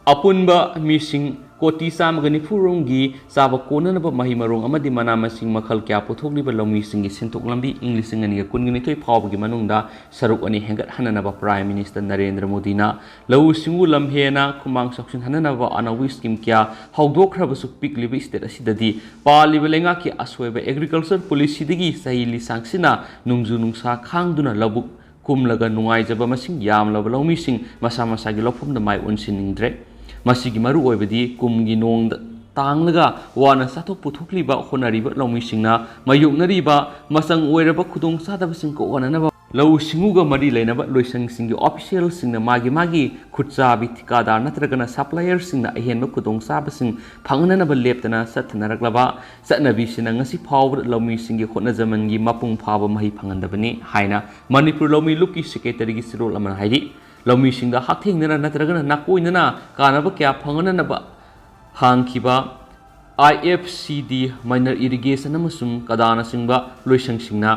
ꯑꯄꯨꯟꯕ ꯃꯤꯁꯤꯡ ꯀꯣꯇꯤ ꯆꯥꯝꯃꯒ ꯅꯤꯐꯨ ꯔꯣꯝꯒꯤ ꯆꯥꯕ ꯀꯣꯟꯅꯅꯕ ꯃꯍꯩ ꯃꯔꯣꯡ ꯑꯃꯗꯤ ꯃꯅꯥ ꯃꯁꯤꯡ ꯃꯈꯜ ꯀꯌꯥ ꯄꯨꯊꯣꯛꯂꯤꯕ ꯂꯧꯃꯤꯁꯤꯡꯒꯤ ꯁꯦꯟꯊꯣꯛ ꯂꯝꯕꯤ ꯏꯪ ꯂꯤꯁꯤꯡ ꯑꯅꯤꯒ ꯀꯨꯟꯒ ꯅꯤꯊꯣꯏ ꯐꯥꯎꯕꯒꯤ ꯃꯅꯨꯡꯗ ꯁꯔꯨꯛ ꯑꯅꯤ ꯍꯦꯟꯒꯠꯍꯟꯅꯅꯕ Prime Minister ꯅꯔꯦꯟꯗ꯭ꯔ ꯃꯣꯗꯤꯅ ꯂꯧꯎ ꯁꯤꯡꯎ ꯂꯝ ꯍꯦꯟꯅ ꯈꯨꯃꯥꯡ ꯆꯥꯎꯁꯤꯟꯍꯟꯅꯅꯕ ꯑꯅꯧꯕ scheme ꯀꯌꯥ ꯍꯧꯗꯣꯛꯈ꯭ꯔꯕꯁꯨ, ꯄꯤꯛꯂꯤꯕ state ꯑꯁꯤꯗꯗꯤ ꯄꯥꯜꯂꯤꯕ ꯂꯩꯉꯥꯛꯀꯤ ꯑꯁꯣꯏꯕ agriculture policyꯗꯒꯤ ꯆꯍꯤ ꯂꯤꯁꯥꯡꯁꯤꯟꯅ ꯅꯣꯡꯖꯨ ꯅꯨꯡꯁꯥ ꯈꯥꯡꯗꯨꯅ ꯂꯧꯕꯨꯛ ꯀꯨꯝꯂꯒ ꯅꯨꯡꯉꯥꯏꯖꯕ ꯃꯁꯤꯡ ꯌꯥꯝꯂꯕ ꯂꯧꯃꯤꯁꯤꯡ ꯃꯁꯥ ꯃꯁꯥꯒꯤ ꯂꯧꯐꯝꯗ ꯃꯥꯏ ꯑꯣꯟꯁꯤꯟꯅꯤꯡꯗ꯭ꯔꯦ꯫ ꯃꯁꯤꯒꯤ ꯃꯔꯨꯑꯣꯏꯕꯗꯤ ꯀꯨꯝꯒꯤ ꯅꯣꯡꯗ ꯇꯥꯡꯂꯒ ꯋꯥꯅ ꯆꯥꯊꯣꯛ ꯄꯨꯊꯣꯛꯂꯤꯕ ꯍꯣꯠꯅꯔꯤꯕ ꯂꯧꯃꯤꯁꯤꯡꯅ ꯃꯥꯌꯣꯛꯅꯔꯤꯕ ꯃꯆꯪ ꯑꯣꯏꯔꯕ ꯈꯨꯗꯣꯡꯆꯥꯗꯕꯁꯤꯡ ꯀꯣꯛꯍꯟꯅꯅꯕ ꯂꯧꯎ ꯁꯤꯡꯎꯒ ꯃꯔꯤ ꯂꯩꯅꯕ ꯂꯣꯏꯁꯪꯁꯤꯡꯒꯤ officialꯁꯤꯡꯅ ꯃꯥꯒꯤ ꯃꯥꯒꯤ ꯈꯨꯠꯆꯥꯕꯤ ꯊꯤꯀꯥꯗꯥꯔ ꯅꯠꯇ꯭ꯔꯒꯅ supplierꯁꯤꯡꯅ ꯑꯍꯦꯟꯕ ꯈꯨꯗꯣꯡꯆꯥꯕꯁꯤꯡ ꯐꯪꯅꯅꯕ ꯂꯦꯞꯇꯅ ꯆꯠꯊꯅꯔꯛꯂꯕ ꯆꯠꯅꯕꯤꯁꯤꯅ ꯉꯁꯤ ꯐꯥꯎꯕꯗ ꯂꯧꯃꯤꯁꯤꯡꯒꯤ ꯍꯣꯠꯅꯖꯃꯟꯒꯤ ꯃꯄꯨꯡ ꯐꯥꯕ ꯃꯍꯩ ꯐꯪꯍꯟꯗꯕꯅꯤ ꯍꯥꯏꯅ ꯃꯅꯤꯄꯨꯔ ꯂꯧꯃꯤ ꯂꯨꯞꯀꯤ secretaryꯒꯤ ꯆꯦꯔꯣꯜ ꯑꯃꯅ ꯍꯥꯏꯔꯤ꯫ ꯂꯧꯃꯤꯁꯤꯡꯗ ꯍꯛꯊꯦꯡꯅꯅ ꯅꯠꯇ꯭ꯔꯒꯅ ꯅꯥꯀꯣꯏꯅꯅ ꯀꯥꯟꯅꯕ ꯀꯌꯥ ꯐꯪꯍꯟꯅꯅꯕ ꯍꯥꯡꯈꯤꯕ IFCD, minor irrigation ꯑꯃꯁꯨꯡ ꯀꯗꯥꯅꯆꯤꯡꯕ ꯂꯣꯏꯁꯪꯁꯤꯡꯅ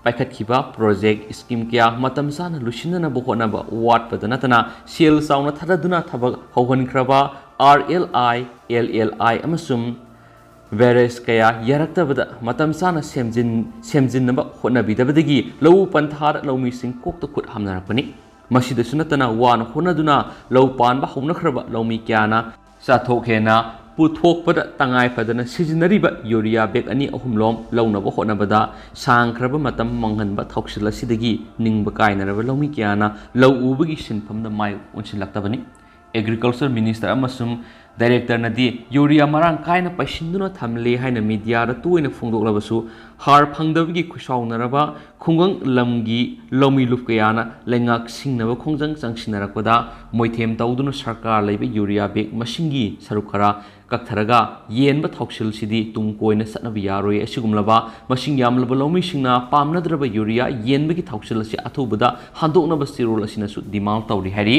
ꯄꯥꯏꯈꯠꯈꯤꯕ project scheme ꯀꯌꯥ ꯃꯇꯝ ꯆꯥꯅ ꯂꯣꯏꯁꯤꯟꯅꯅꯕ ꯍꯣꯠꯅꯕ ꯋꯥꯠꯄꯗ ꯅꯠꯇꯅ ꯁꯦꯜ ꯆꯥꯎꯅ ꯊꯥꯗꯗꯨꯅ ꯊꯕꯛ ꯍꯧꯍꯟꯈ꯭ꯔꯕ RLI, LLI ꯑꯃꯁꯨꯡ barrage ꯀꯌꯥ ꯌꯥꯔꯛꯇꯕꯗ ꯃꯇꯝ ꯆꯥꯅ ꯁꯦꯝꯖꯤꯟ-, ꯁꯦꯝꯖꯤꯟꯅꯕ ꯍꯣꯠꯅꯕꯤꯗꯕꯗꯒꯤ ꯂꯧꯎ ꯄꯟꯊꯥꯗ ꯂꯧꯃꯤꯁꯤꯡ ꯀꯣꯛꯇ ꯈꯨꯠ ꯍꯥꯝꯅꯔꯛꯄꯅꯤ꯫ ꯃꯁꯤꯗꯁꯨ ꯅꯠꯇꯅ ꯋꯥꯅ ꯍꯣꯠꯅꯗꯨꯅ ꯂꯧ ꯄꯥꯟꯕ ꯍꯧꯅꯈ꯭ꯔꯕ ꯂꯧꯃꯤ ꯀꯌꯥꯅ ꯆꯥꯊꯣꯛ ꯍꯦꯟꯅ ꯄꯨꯊꯣꯛꯄꯗ ꯇꯉꯥꯏ ꯐꯗꯅ ꯁꯤꯖꯤꯟꯅꯔꯤꯕ urea bag ꯑꯅꯤ ꯑꯍꯨꯝꯂꯣꯝ ꯂꯧꯅꯕ ꯍꯣꯠꯅꯕꯗ ꯁꯥꯡꯈ꯭ꯔꯕ ꯃꯇꯝ ꯃꯥꯡꯍꯟꯕ ꯊꯧꯁꯤꯜ ꯑꯁꯤꯗꯒꯤ ꯅꯤꯡꯕ ꯀꯥꯏꯅꯔꯕ ꯂꯧꯃꯤ ꯀꯌꯥꯅ ꯂꯧ ꯎꯕꯒꯤ ꯁꯤꯟꯐꯝꯗ ꯃꯥꯏ ꯑꯣꯟꯁꯤꯜꯂꯛꯇꯕꯅꯤ꯫ Agriculture Minister ꯑꯃꯁꯨꯡ Directorꯅꯗꯤ urea ꯃꯔꯥꯡ ꯀꯥꯏꯅ ꯄꯩꯁꯤꯟꯗꯨꯅ ꯊꯝꯂꯦ ꯍꯥꯏꯅ mediaꯗ ꯇꯣꯏꯅ ꯐꯣꯡꯗꯣꯛꯂꯕꯁꯨ, ꯍꯥꯔ ꯐꯪꯗꯕꯒꯤ ꯈꯨꯁꯥꯎꯅꯔꯕ ꯈꯨꯡꯒꯪ ꯂꯝꯒꯤ ꯂꯧꯃꯤ ꯂꯨꯞ ꯀꯌꯥꯅ ꯂꯩꯉꯥꯛ ꯁꯤꯡꯅꯕ ꯈꯣꯡꯖꯪ ꯆꯪꯁꯤꯟꯅꯔꯛꯄꯗ ꯃꯣꯏꯊꯦꯝ ꯇꯧꯗꯨꯅ ꯁꯔꯀꯥꯔ ꯂꯩꯕ urea bag ꯃꯁꯤꯡꯒꯤ ꯁꯔꯨꯛ ꯈꯔ ꯀꯛꯊꯔꯒ ꯌꯦꯟꯕ ꯊꯧꯁꯤꯜꯁꯤꯗꯤ ꯇꯨꯡ ꯀꯣꯏꯅ ꯆꯠꯅꯕ ꯌꯥꯔꯣꯏ꯫ ꯑꯁꯤꯒꯨꯝꯂꯕ ꯃꯁꯤꯡ ꯌꯥꯝꯂꯕ ꯂꯧꯃꯤꯁꯤꯡꯅ ꯄꯥꯝꯅꯗ꯭ꯔꯕ urea ꯌꯦꯟꯕꯒꯤ ꯊꯧꯁꯤꯜ ꯑꯁꯤ ꯑꯊꯨꯕꯗ ꯍꯟꯗꯣꯛꯅꯕ ꯆꯦꯔꯣꯜ ꯑꯁꯤꯅꯁꯨ demand ꯇꯧꯔꯤ ꯍꯥꯏꯔꯤ꯫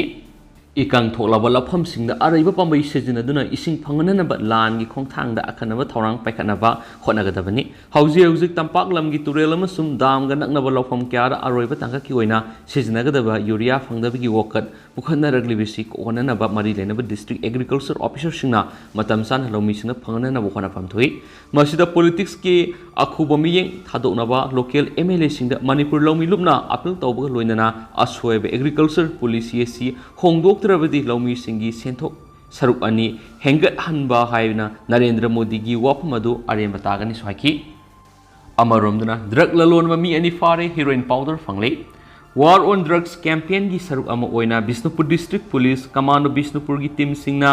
ꯏꯀꯪ ꯊꯣꯛꯂꯕ ꯂꯧꯐꯝꯁꯤꯡꯗ ꯑꯔꯩꯕ ꯄꯥꯝꯕꯩ ꯁꯤꯖꯤꯟꯅꯗꯨꯅ ꯏꯁꯤꯡ ꯐꯪꯍꯟꯅꯅꯕ ꯂꯥꯟꯒꯤ ꯈꯣꯡꯊꯥꯡꯗ ꯑꯈꯟꯅꯕ ꯊꯧꯔꯥꯡ ꯄꯥꯏꯈꯠꯅꯕ ꯍꯣꯠꯅꯒꯗꯕꯅꯤ꯫ ꯍꯧꯖꯤꯛ ꯍꯧꯖꯤꯛ ꯇꯝꯄꯥꯛ ꯂꯝꯒꯤ ꯇꯨꯔꯦꯜ ꯑꯃꯁꯨꯡ ꯗꯥꯝꯒ ꯅꯛꯅꯕ ꯂꯧꯐꯝ ꯀꯌꯥꯗ ꯑꯔꯣꯏꯕ ꯇꯥꯡꯀꯛꯀꯤ ꯑꯣꯏꯅ ꯁꯤꯖꯤꯟꯅꯒꯗꯕ ꯌꯨꯔꯤꯌꯥ ꯐꯪꯗꯕꯒꯤ ꯋꯥꯀꯠ ꯄꯨꯈꯠꯅꯔꯛꯂꯤꯕꯁꯤ ꯀꯣꯛꯍꯟꯅꯅꯕ ꯃꯔꯤ ꯂꯩꯅꯕ district agriculture officerꯁꯤꯡꯅ ꯃꯇꯝ ꯆꯥꯅ ꯂꯧꯃꯤꯁꯤꯡꯗ ꯐꯪꯍꯟꯅꯅꯕ ꯍꯣꯠꯅꯐꯝ ꯊꯣꯛꯏ꯫ ꯃꯁꯤꯗ politicsꯀꯤ ꯑꯈꯨꯕ ꯃꯤꯠꯌꯦꯡ ꯊꯥꯗꯣꯛꯅꯕ local MLAꯁꯤꯡꯗ ꯃꯅꯤꯄꯨꯔ ꯂꯧꯃꯤ ꯂꯨꯞꯅ appeal ꯇꯧꯕꯒ ꯂꯣꯏꯅꯅ ꯑꯁꯣꯏꯕ agriculture policy ꯑꯁꯤ ꯍꯣꯡꯗꯣꯛꯇ꯭ꯔꯕꯗꯤ ꯂꯧꯃꯤꯁꯤꯡꯒꯤ ꯁꯦꯟꯊꯣꯛ ꯁꯔꯨꯛ ꯑꯅꯤ ꯍꯦꯟꯒꯠꯍꯟꯕ ꯍꯥꯏꯅ ꯅꯔꯦꯟꯗ꯭ꯔ ꯃꯣꯗꯤꯒꯤ ꯋꯥꯐꯝ ꯑꯗꯨ ꯑꯔꯦꯝꯕ ꯇꯥꯒꯅꯤꯁꯨ ꯍꯥꯏꯈꯤ꯫ ꯑꯃꯔꯣꯝꯗꯅ drug ꯂꯂꯣꯟꯕ ꯃꯤ ꯑꯅꯤ ꯐꯥꯔꯦ, heroin powder ꯐꯪꯂꯦ꯫ War on Drugs campaignꯒꯤ ꯁꯔꯨꯛ ꯑꯃ ꯑꯣꯏꯅ Bishnupur district police commando ꯕꯤꯁꯅꯨꯄꯨꯔꯒꯤ teamꯁꯤꯡꯅ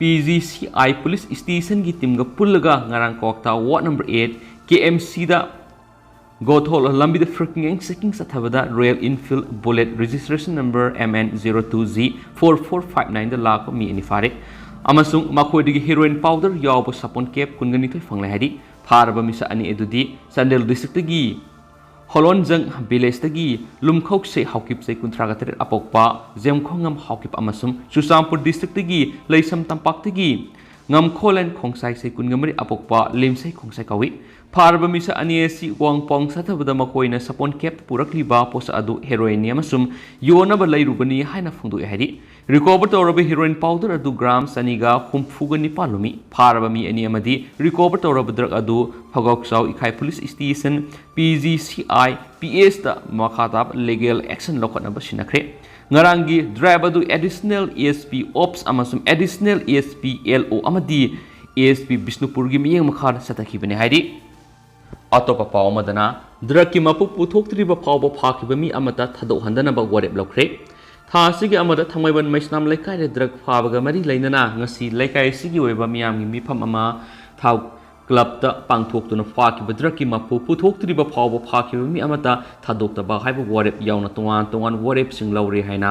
PGCI police stationꯒꯤ teamꯒ ꯄꯨꯜꯂꯒ ꯉꯔꯥꯡ ꯀ꯭ꯋꯥꯛꯇꯥ ward number eight KMCꯗ ꯒꯣꯊꯣꯜ ꯂꯝꯕꯤꯗ frequent checking ꯆꯠꯊꯕꯗ Royal Enfield Bullet registration number MN zero two G four four five nineꯗ ꯂꯥꯛꯄ ꯃꯤ ꯑꯅꯤ ꯐꯥꯔꯦ ꯑꯃꯁꯨꯡ ꯃꯈꯣꯏꯗꯒꯤ heroin powder ꯌꯥꯎꯕ ꯁꯥꯄꯣꯟ cap ꯀꯨꯟꯒ ꯅꯤꯊꯣꯏ ꯐꯪꯂꯦ ꯍꯥꯏꯔꯤ꯫ ꯐꯥꯔꯕ ꯃꯤꯁꯛ ꯑꯅꯤ ꯑꯗꯨꯗꯤ ꯆꯥꯟꯗꯦꯜ districtꯇꯒꯤ ꯍꯣꯂꯣꯟꯖꯪ villageꯇꯒꯤ ꯂꯨꯝꯈꯧꯁꯩ ꯍꯥꯎꯀꯤꯞ ꯆꯍꯤ ꯀꯨꯟꯊ꯭ꯔꯥꯒ ꯇꯔꯦꯠ ꯑꯄꯣꯛꯄ ꯖꯦꯝꯈꯣꯡꯉꯝ ꯍꯥꯎꯀꯤꯞ ꯑꯃꯁꯨꯡ ꯆꯨꯔꯆꯥꯟꯄꯨꯔ districtꯇꯒꯤ ꯂꯩꯁꯝ ꯇꯝꯄꯥꯛꯇꯒꯤ ꯉꯝꯈꯣꯂꯦꯟ ꯈꯣꯡꯁꯥꯏ ꯆꯍꯤ ꯀꯨꯟꯒ ꯃꯔꯤ ꯑꯄꯣꯛꯄ ꯂꯤꯝꯁꯩ ꯈꯣꯡꯁꯥꯏ ꯀꯧꯏ꯫ ꯐꯥꯔꯕ ꯃꯤꯁꯛ ꯑꯅꯤ ꯑꯁꯤ ꯋꯥꯡꯄꯥꯎ ꯆꯠꯊꯕꯗ ꯃꯈꯣꯏꯅ ꯁꯥꯄꯣꯟ cap ꯄꯨꯔꯛꯂꯤꯕ ꯄꯣꯠꯁꯛ ꯑꯗꯨ heroinꯅꯤ ꯑꯃꯁꯨꯡ ꯌꯣꯟꯅꯕ ꯂꯩꯔꯨꯕꯅꯤ ꯍꯥꯏꯅ ꯐꯣꯡꯗꯣꯛꯏ ꯍꯥꯏꯔꯤ꯫ Recover ꯇꯧꯔꯕ heroin powder ꯑꯗꯨ gram ꯆꯅꯤꯒ ꯍꯨꯝꯐꯨꯒ ꯅꯤꯄꯥꯟ ꯂꯨꯝꯃꯤ꯫ ꯐꯥꯔꯕ ꯃꯤ ꯑꯅꯤ ꯑꯃꯗꯤ recover ꯇꯧꯔꯕ drug ꯑꯗꯨ ꯐꯒꯧꯆꯥꯎ ꯏꯈꯥꯏ police station, PGCI, PSꯇ ꯃꯈꯥ ꯇꯥꯕ legal action ꯂꯧꯈꯠꯅꯕ ꯁꯤꯟꯅꯈ꯭ꯔꯦ꯫ ꯉꯔꯥꯡꯒꯤ drive ꯑꯗꯨ additional SP ops ꯑꯃꯁꯨꯡ additional SP LO ꯑꯃꯗꯤ SP ꯕꯤꯁꯅꯨꯄꯨꯔꯒꯤ ꯃꯤꯠꯌꯦꯡ ꯃꯈꯥꯗ ꯆꯠꯊꯈꯤꯕꯅꯤ ꯍꯥꯏꯔꯤ꯫ ꯑꯇꯣꯞꯄ ꯄꯥꯎ ꯑꯃꯗꯅ, drugꯀꯤ ꯃꯄꯨ ꯄꯨꯊꯣꯛꯇ꯭ꯔꯤꯕ ꯐꯥꯎꯕ ꯐꯥꯈꯤꯕ ꯃꯤ ꯑꯃꯠꯇ ꯊꯥꯗꯣꯛꯍꯟꯗꯅꯕ ꯋꯥꯔꯦꯞ ꯂꯧꯈ꯭ꯔꯦ꯫ ꯊꯥ ꯑꯁꯤꯒꯤ ꯑꯃꯗ ꯊꯥꯡꯃꯩꯕꯟ ꯃꯩꯁꯅꯥꯝ ꯂꯩꯀꯥꯏꯗ drug ꯐꯥꯕꯒ ꯃꯔꯤ ꯂꯩꯅꯅ ꯉꯁꯤ ꯂꯩꯀꯥꯏ ꯑꯁꯤꯒꯤ ꯑꯣꯏꯕ ꯃꯤꯌꯥꯝꯒꯤ ꯃꯤꯐꯝ ꯑꯃ ꯊꯥꯎ clubꯇ ꯄꯥꯡꯊꯣꯛꯇꯨꯅ ꯐꯥꯈꯤꯕ drugꯀꯤ ꯃꯄꯨ ꯄꯨꯊꯣꯛꯇ꯭ꯔꯤꯕ ꯐꯥꯎꯕ ꯐꯥꯈꯤꯕ ꯃꯤ ꯑꯃꯠꯇ ꯊꯥꯗꯣꯛꯇꯕ ꯍꯥꯏꯕ ꯋꯥꯔꯦꯞ ꯌꯥꯎꯅ ꯇꯣꯉꯥꯟ ꯇꯣꯉꯥꯟ ꯋꯥꯔꯦꯞꯁꯤꯡ ꯂꯧꯔꯦ ꯍꯥꯏꯅ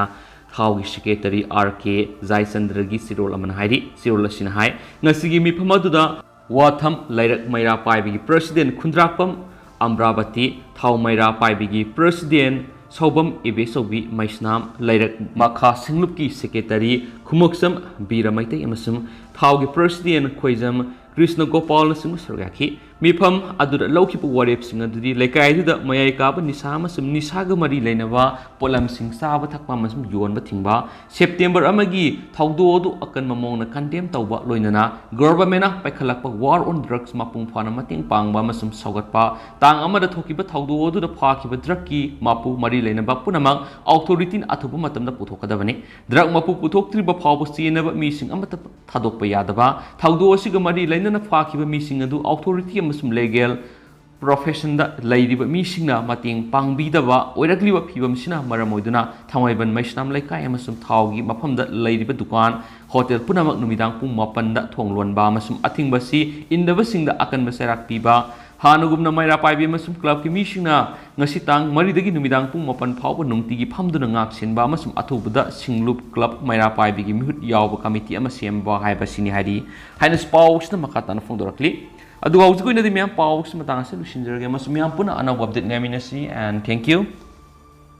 ꯊꯥꯎꯒꯤ secretary R K ꯖꯥꯏꯆꯟꯗ꯭ꯔꯒꯤ ꯆꯦꯔꯣꯜ ꯑꯃꯅ ꯍꯥꯏꯔꯤ꯫ ꯆꯦꯔꯣꯜ ꯑꯁꯤꯅ ꯍꯥꯏ, ꯉꯁꯤꯒꯤ ꯃꯤꯐꯝ ꯑꯗꯨꯗ ꯋꯥꯊꯝ ꯂꯩꯔꯛ ꯃꯩꯔꯥ ꯄꯥꯏꯕꯒꯤ president ꯈꯨꯟꯗ꯭ꯔꯥꯛꯄꯝ ꯑꯝꯕ꯭ꯔꯥꯕꯇꯤ, ꯊꯥꯎ ꯃꯩꯔꯥ ꯄꯥꯏꯕꯒꯤ president ꯁꯥꯎꯕꯝ ꯏꯕꯦꯆꯧꯕꯤ ꯃꯩꯁꯅꯥꯝ, ꯂꯩꯔꯛ ꯃꯈꯥ ꯁꯤꯡꯂꯨꯞꯀꯤ ꯁꯦꯀ꯭ꯔꯦꯇꯔꯤ ꯈꯨꯃꯨꯛꯆꯝ ꯕꯤꯔ ꯃꯩꯇꯩ ꯑꯃꯁꯨꯡ ꯊꯥꯎꯒꯤ ꯄ꯭ꯔꯁꯤꯗꯦꯟ ꯈꯣꯏꯖꯝ ꯀ꯭ꯔꯤꯁꯅ ꯒꯣꯄꯥꯜꯅꯆꯤꯡꯕ ꯁꯔꯨꯛ ꯌꯥꯈꯤ꯫ ꯃꯤꯐꯝ ꯑꯗꯨꯗ ꯂꯧꯈꯤꯕ ꯋꯥꯔꯦꯞꯁꯤꯡ ꯑꯗꯨꯗꯤ ꯂꯩꯀꯥꯏ ꯑꯗꯨꯗ ꯃꯌꯥꯏ ꯀꯥꯕ ꯅꯤꯁꯥ ꯑꯃꯁꯨꯡ ꯅꯤꯁꯥꯒ ꯃꯔꯤ ꯂꯩꯅꯕ ꯄꯣꯠꯂꯝꯁꯤꯡ ꯆꯥꯕ ꯊꯛꯄ ꯑꯃꯁꯨꯡ ꯌꯣꯟꯕ ꯊꯤꯡꯕ, ꯁꯦꯞꯇꯦꯝꯕꯔ ꯑꯃꯒꯤ ꯊꯧꯗꯣꯛ ꯑꯗꯨ ꯑꯀꯟꯕ ꯃꯑꯣꯡꯗ ꯀꯟꯗꯦꯝ ꯇꯧꯕ, ꯂꯣꯏꯅꯅ ꯒꯣꯚꯔꯟꯃꯦꯟꯠꯅ ꯄꯥꯏꯈꯠꯂꯛꯄ ꯋꯥꯔ ꯑꯣꯟ ꯗ꯭ꯔꯒꯁ ꯃꯄꯨꯡ ꯐꯥꯅ ꯃꯇꯦꯡ ꯄꯥꯡꯕ ꯑꯃꯁꯨꯡ ꯁꯧꯒꯠꯄ, ꯇꯥꯡ ꯑꯃꯗ ꯊꯣꯛꯈꯤꯕ ꯊꯧꯗꯣꯛ ꯑꯗꯨꯗ ꯐꯥꯈꯤꯕ ꯗ꯭ꯔꯒꯀꯤ ꯃꯄꯨ ꯃꯔꯤ ꯂꯩꯅꯕ ꯄꯨꯝꯅꯃꯛ ꯑꯣꯊꯣꯔꯤꯇꯤꯅ ꯑꯊꯨꯕ ꯃꯇꯝꯗ ꯄꯨꯊꯣꯛꯀꯗꯕꯅꯤ꯫ ꯗ꯭ꯔꯒ ꯃꯄꯨ ꯄꯨꯊꯣꯛꯇ꯭ꯔꯤꯕ ꯐꯥꯎꯕ ꯆꯦꯟꯅꯕ ꯃꯤꯁꯤꯡ ꯑꯃꯠꯇ ꯊꯥꯗꯣꯛꯄ ꯌꯥꯗꯕ, ꯊꯧꯗꯣꯛ ꯑꯁꯤꯒ ꯃꯔꯤ ꯂꯩꯅꯅ ꯐꯥꯈꯤꯕ ꯃꯤꯁꯤꯡ ꯑꯗꯨ ꯑꯣꯊꯣꯔꯤꯇꯤ ꯑꯃꯁꯨꯡ ꯂꯤꯒꯦꯜ ꯄ꯭ꯔꯣꯐꯦꯁꯟꯗ ꯂꯩꯔꯤꯕ ꯃꯤꯁꯤꯡꯅ ꯃꯇꯦꯡ ꯄꯥꯡꯕꯤꯗꯕ ꯑꯣꯏꯔꯛꯂꯤꯕ ꯐꯤꯕꯝꯁꯤꯅ ꯃꯔꯝ ꯑꯣꯏꯗꯨꯅ ꯊꯥꯡꯃꯩꯕꯟ ꯃꯩꯁꯅꯥꯝ ꯂꯩꯀꯥꯏ ꯑꯃꯁꯨꯡ ꯊꯥꯎꯒꯤ ꯃꯐꯝꯗ ꯂꯩꯔꯤꯕ ꯗꯨꯀꯥꯟ, ꯍꯣꯇꯦꯜ ꯄꯨꯝꯅꯃꯛ ꯅꯨꯃꯤꯗꯥꯡ ꯄꯨꯡ ꯃꯥꯄꯟꯗ ꯊꯣꯡ ꯂꯣꯟꯕ ꯑꯃꯁꯨꯡ ꯑꯊꯤꯡꯕ ꯑꯁꯤ ꯏꯟꯗꯕꯁꯤꯡꯗ ꯑꯀꯟꯕ ꯆꯩꯔꯥꯛ ꯄꯤꯕ, ꯍꯥꯟꯅꯒꯨꯝꯅ ꯃꯩꯔꯥ ꯄꯥꯏꯕꯤ ꯑꯃꯁꯨꯡ ꯀ꯭ꯂꯕꯀꯤ ꯃꯤꯁꯤꯡꯅ ꯉꯁꯤ ꯇꯥꯡ ꯃꯔꯤꯗꯒꯤ ꯅꯨꯃꯤꯗꯥꯡ ꯄꯨꯡ ꯃꯥꯄꯟ ꯐꯥꯎꯕ ꯅꯨꯡꯇꯤꯒꯤ ꯐꯝꯗꯨꯅ ꯉꯥꯛ ꯁꯦꯟꯕ ꯑꯃꯁꯨꯡ ꯑꯊꯨꯕꯗ ꯁꯤꯡꯂꯨꯞ ꯀ꯭ꯂꯕ ꯃꯩꯔꯥ ꯄꯥꯏꯕꯤꯒꯤ ꯃꯤꯍꯨꯠ ꯌꯥꯎꯕ ꯀꯃꯤꯇꯤ ꯑꯃ ꯁꯦꯝꯕ ꯍꯥꯏꯕꯁꯤꯅꯤ ꯍꯥꯏꯔꯤ ꯍꯥꯏꯅ ꯄꯥꯎꯁꯤꯗ ꯃꯈꯥ ꯇꯥꯅ ꯐꯣꯡꯗꯣꯔꯛꯂꯤ꯫ ꯑꯗꯨꯒ ꯍꯧꯖꯤꯛ ꯑꯣꯏꯅꯗꯤ ꯃꯌꯥꯝ ꯄꯥꯎꯁꯤ ꯃꯇꯥꯡ ꯑꯁꯤꯗ ꯂꯣꯏꯁꯤꯟꯖꯔꯒꯦ ꯑꯃꯁꯨꯡ ꯃꯌꯥꯝ ꯄꯨꯟꯅ ꯑꯅꯧꯕ ꯑꯞꯗꯦꯠ ꯉꯥꯏꯃꯤꯟꯅꯁꯤ, and thank you꯫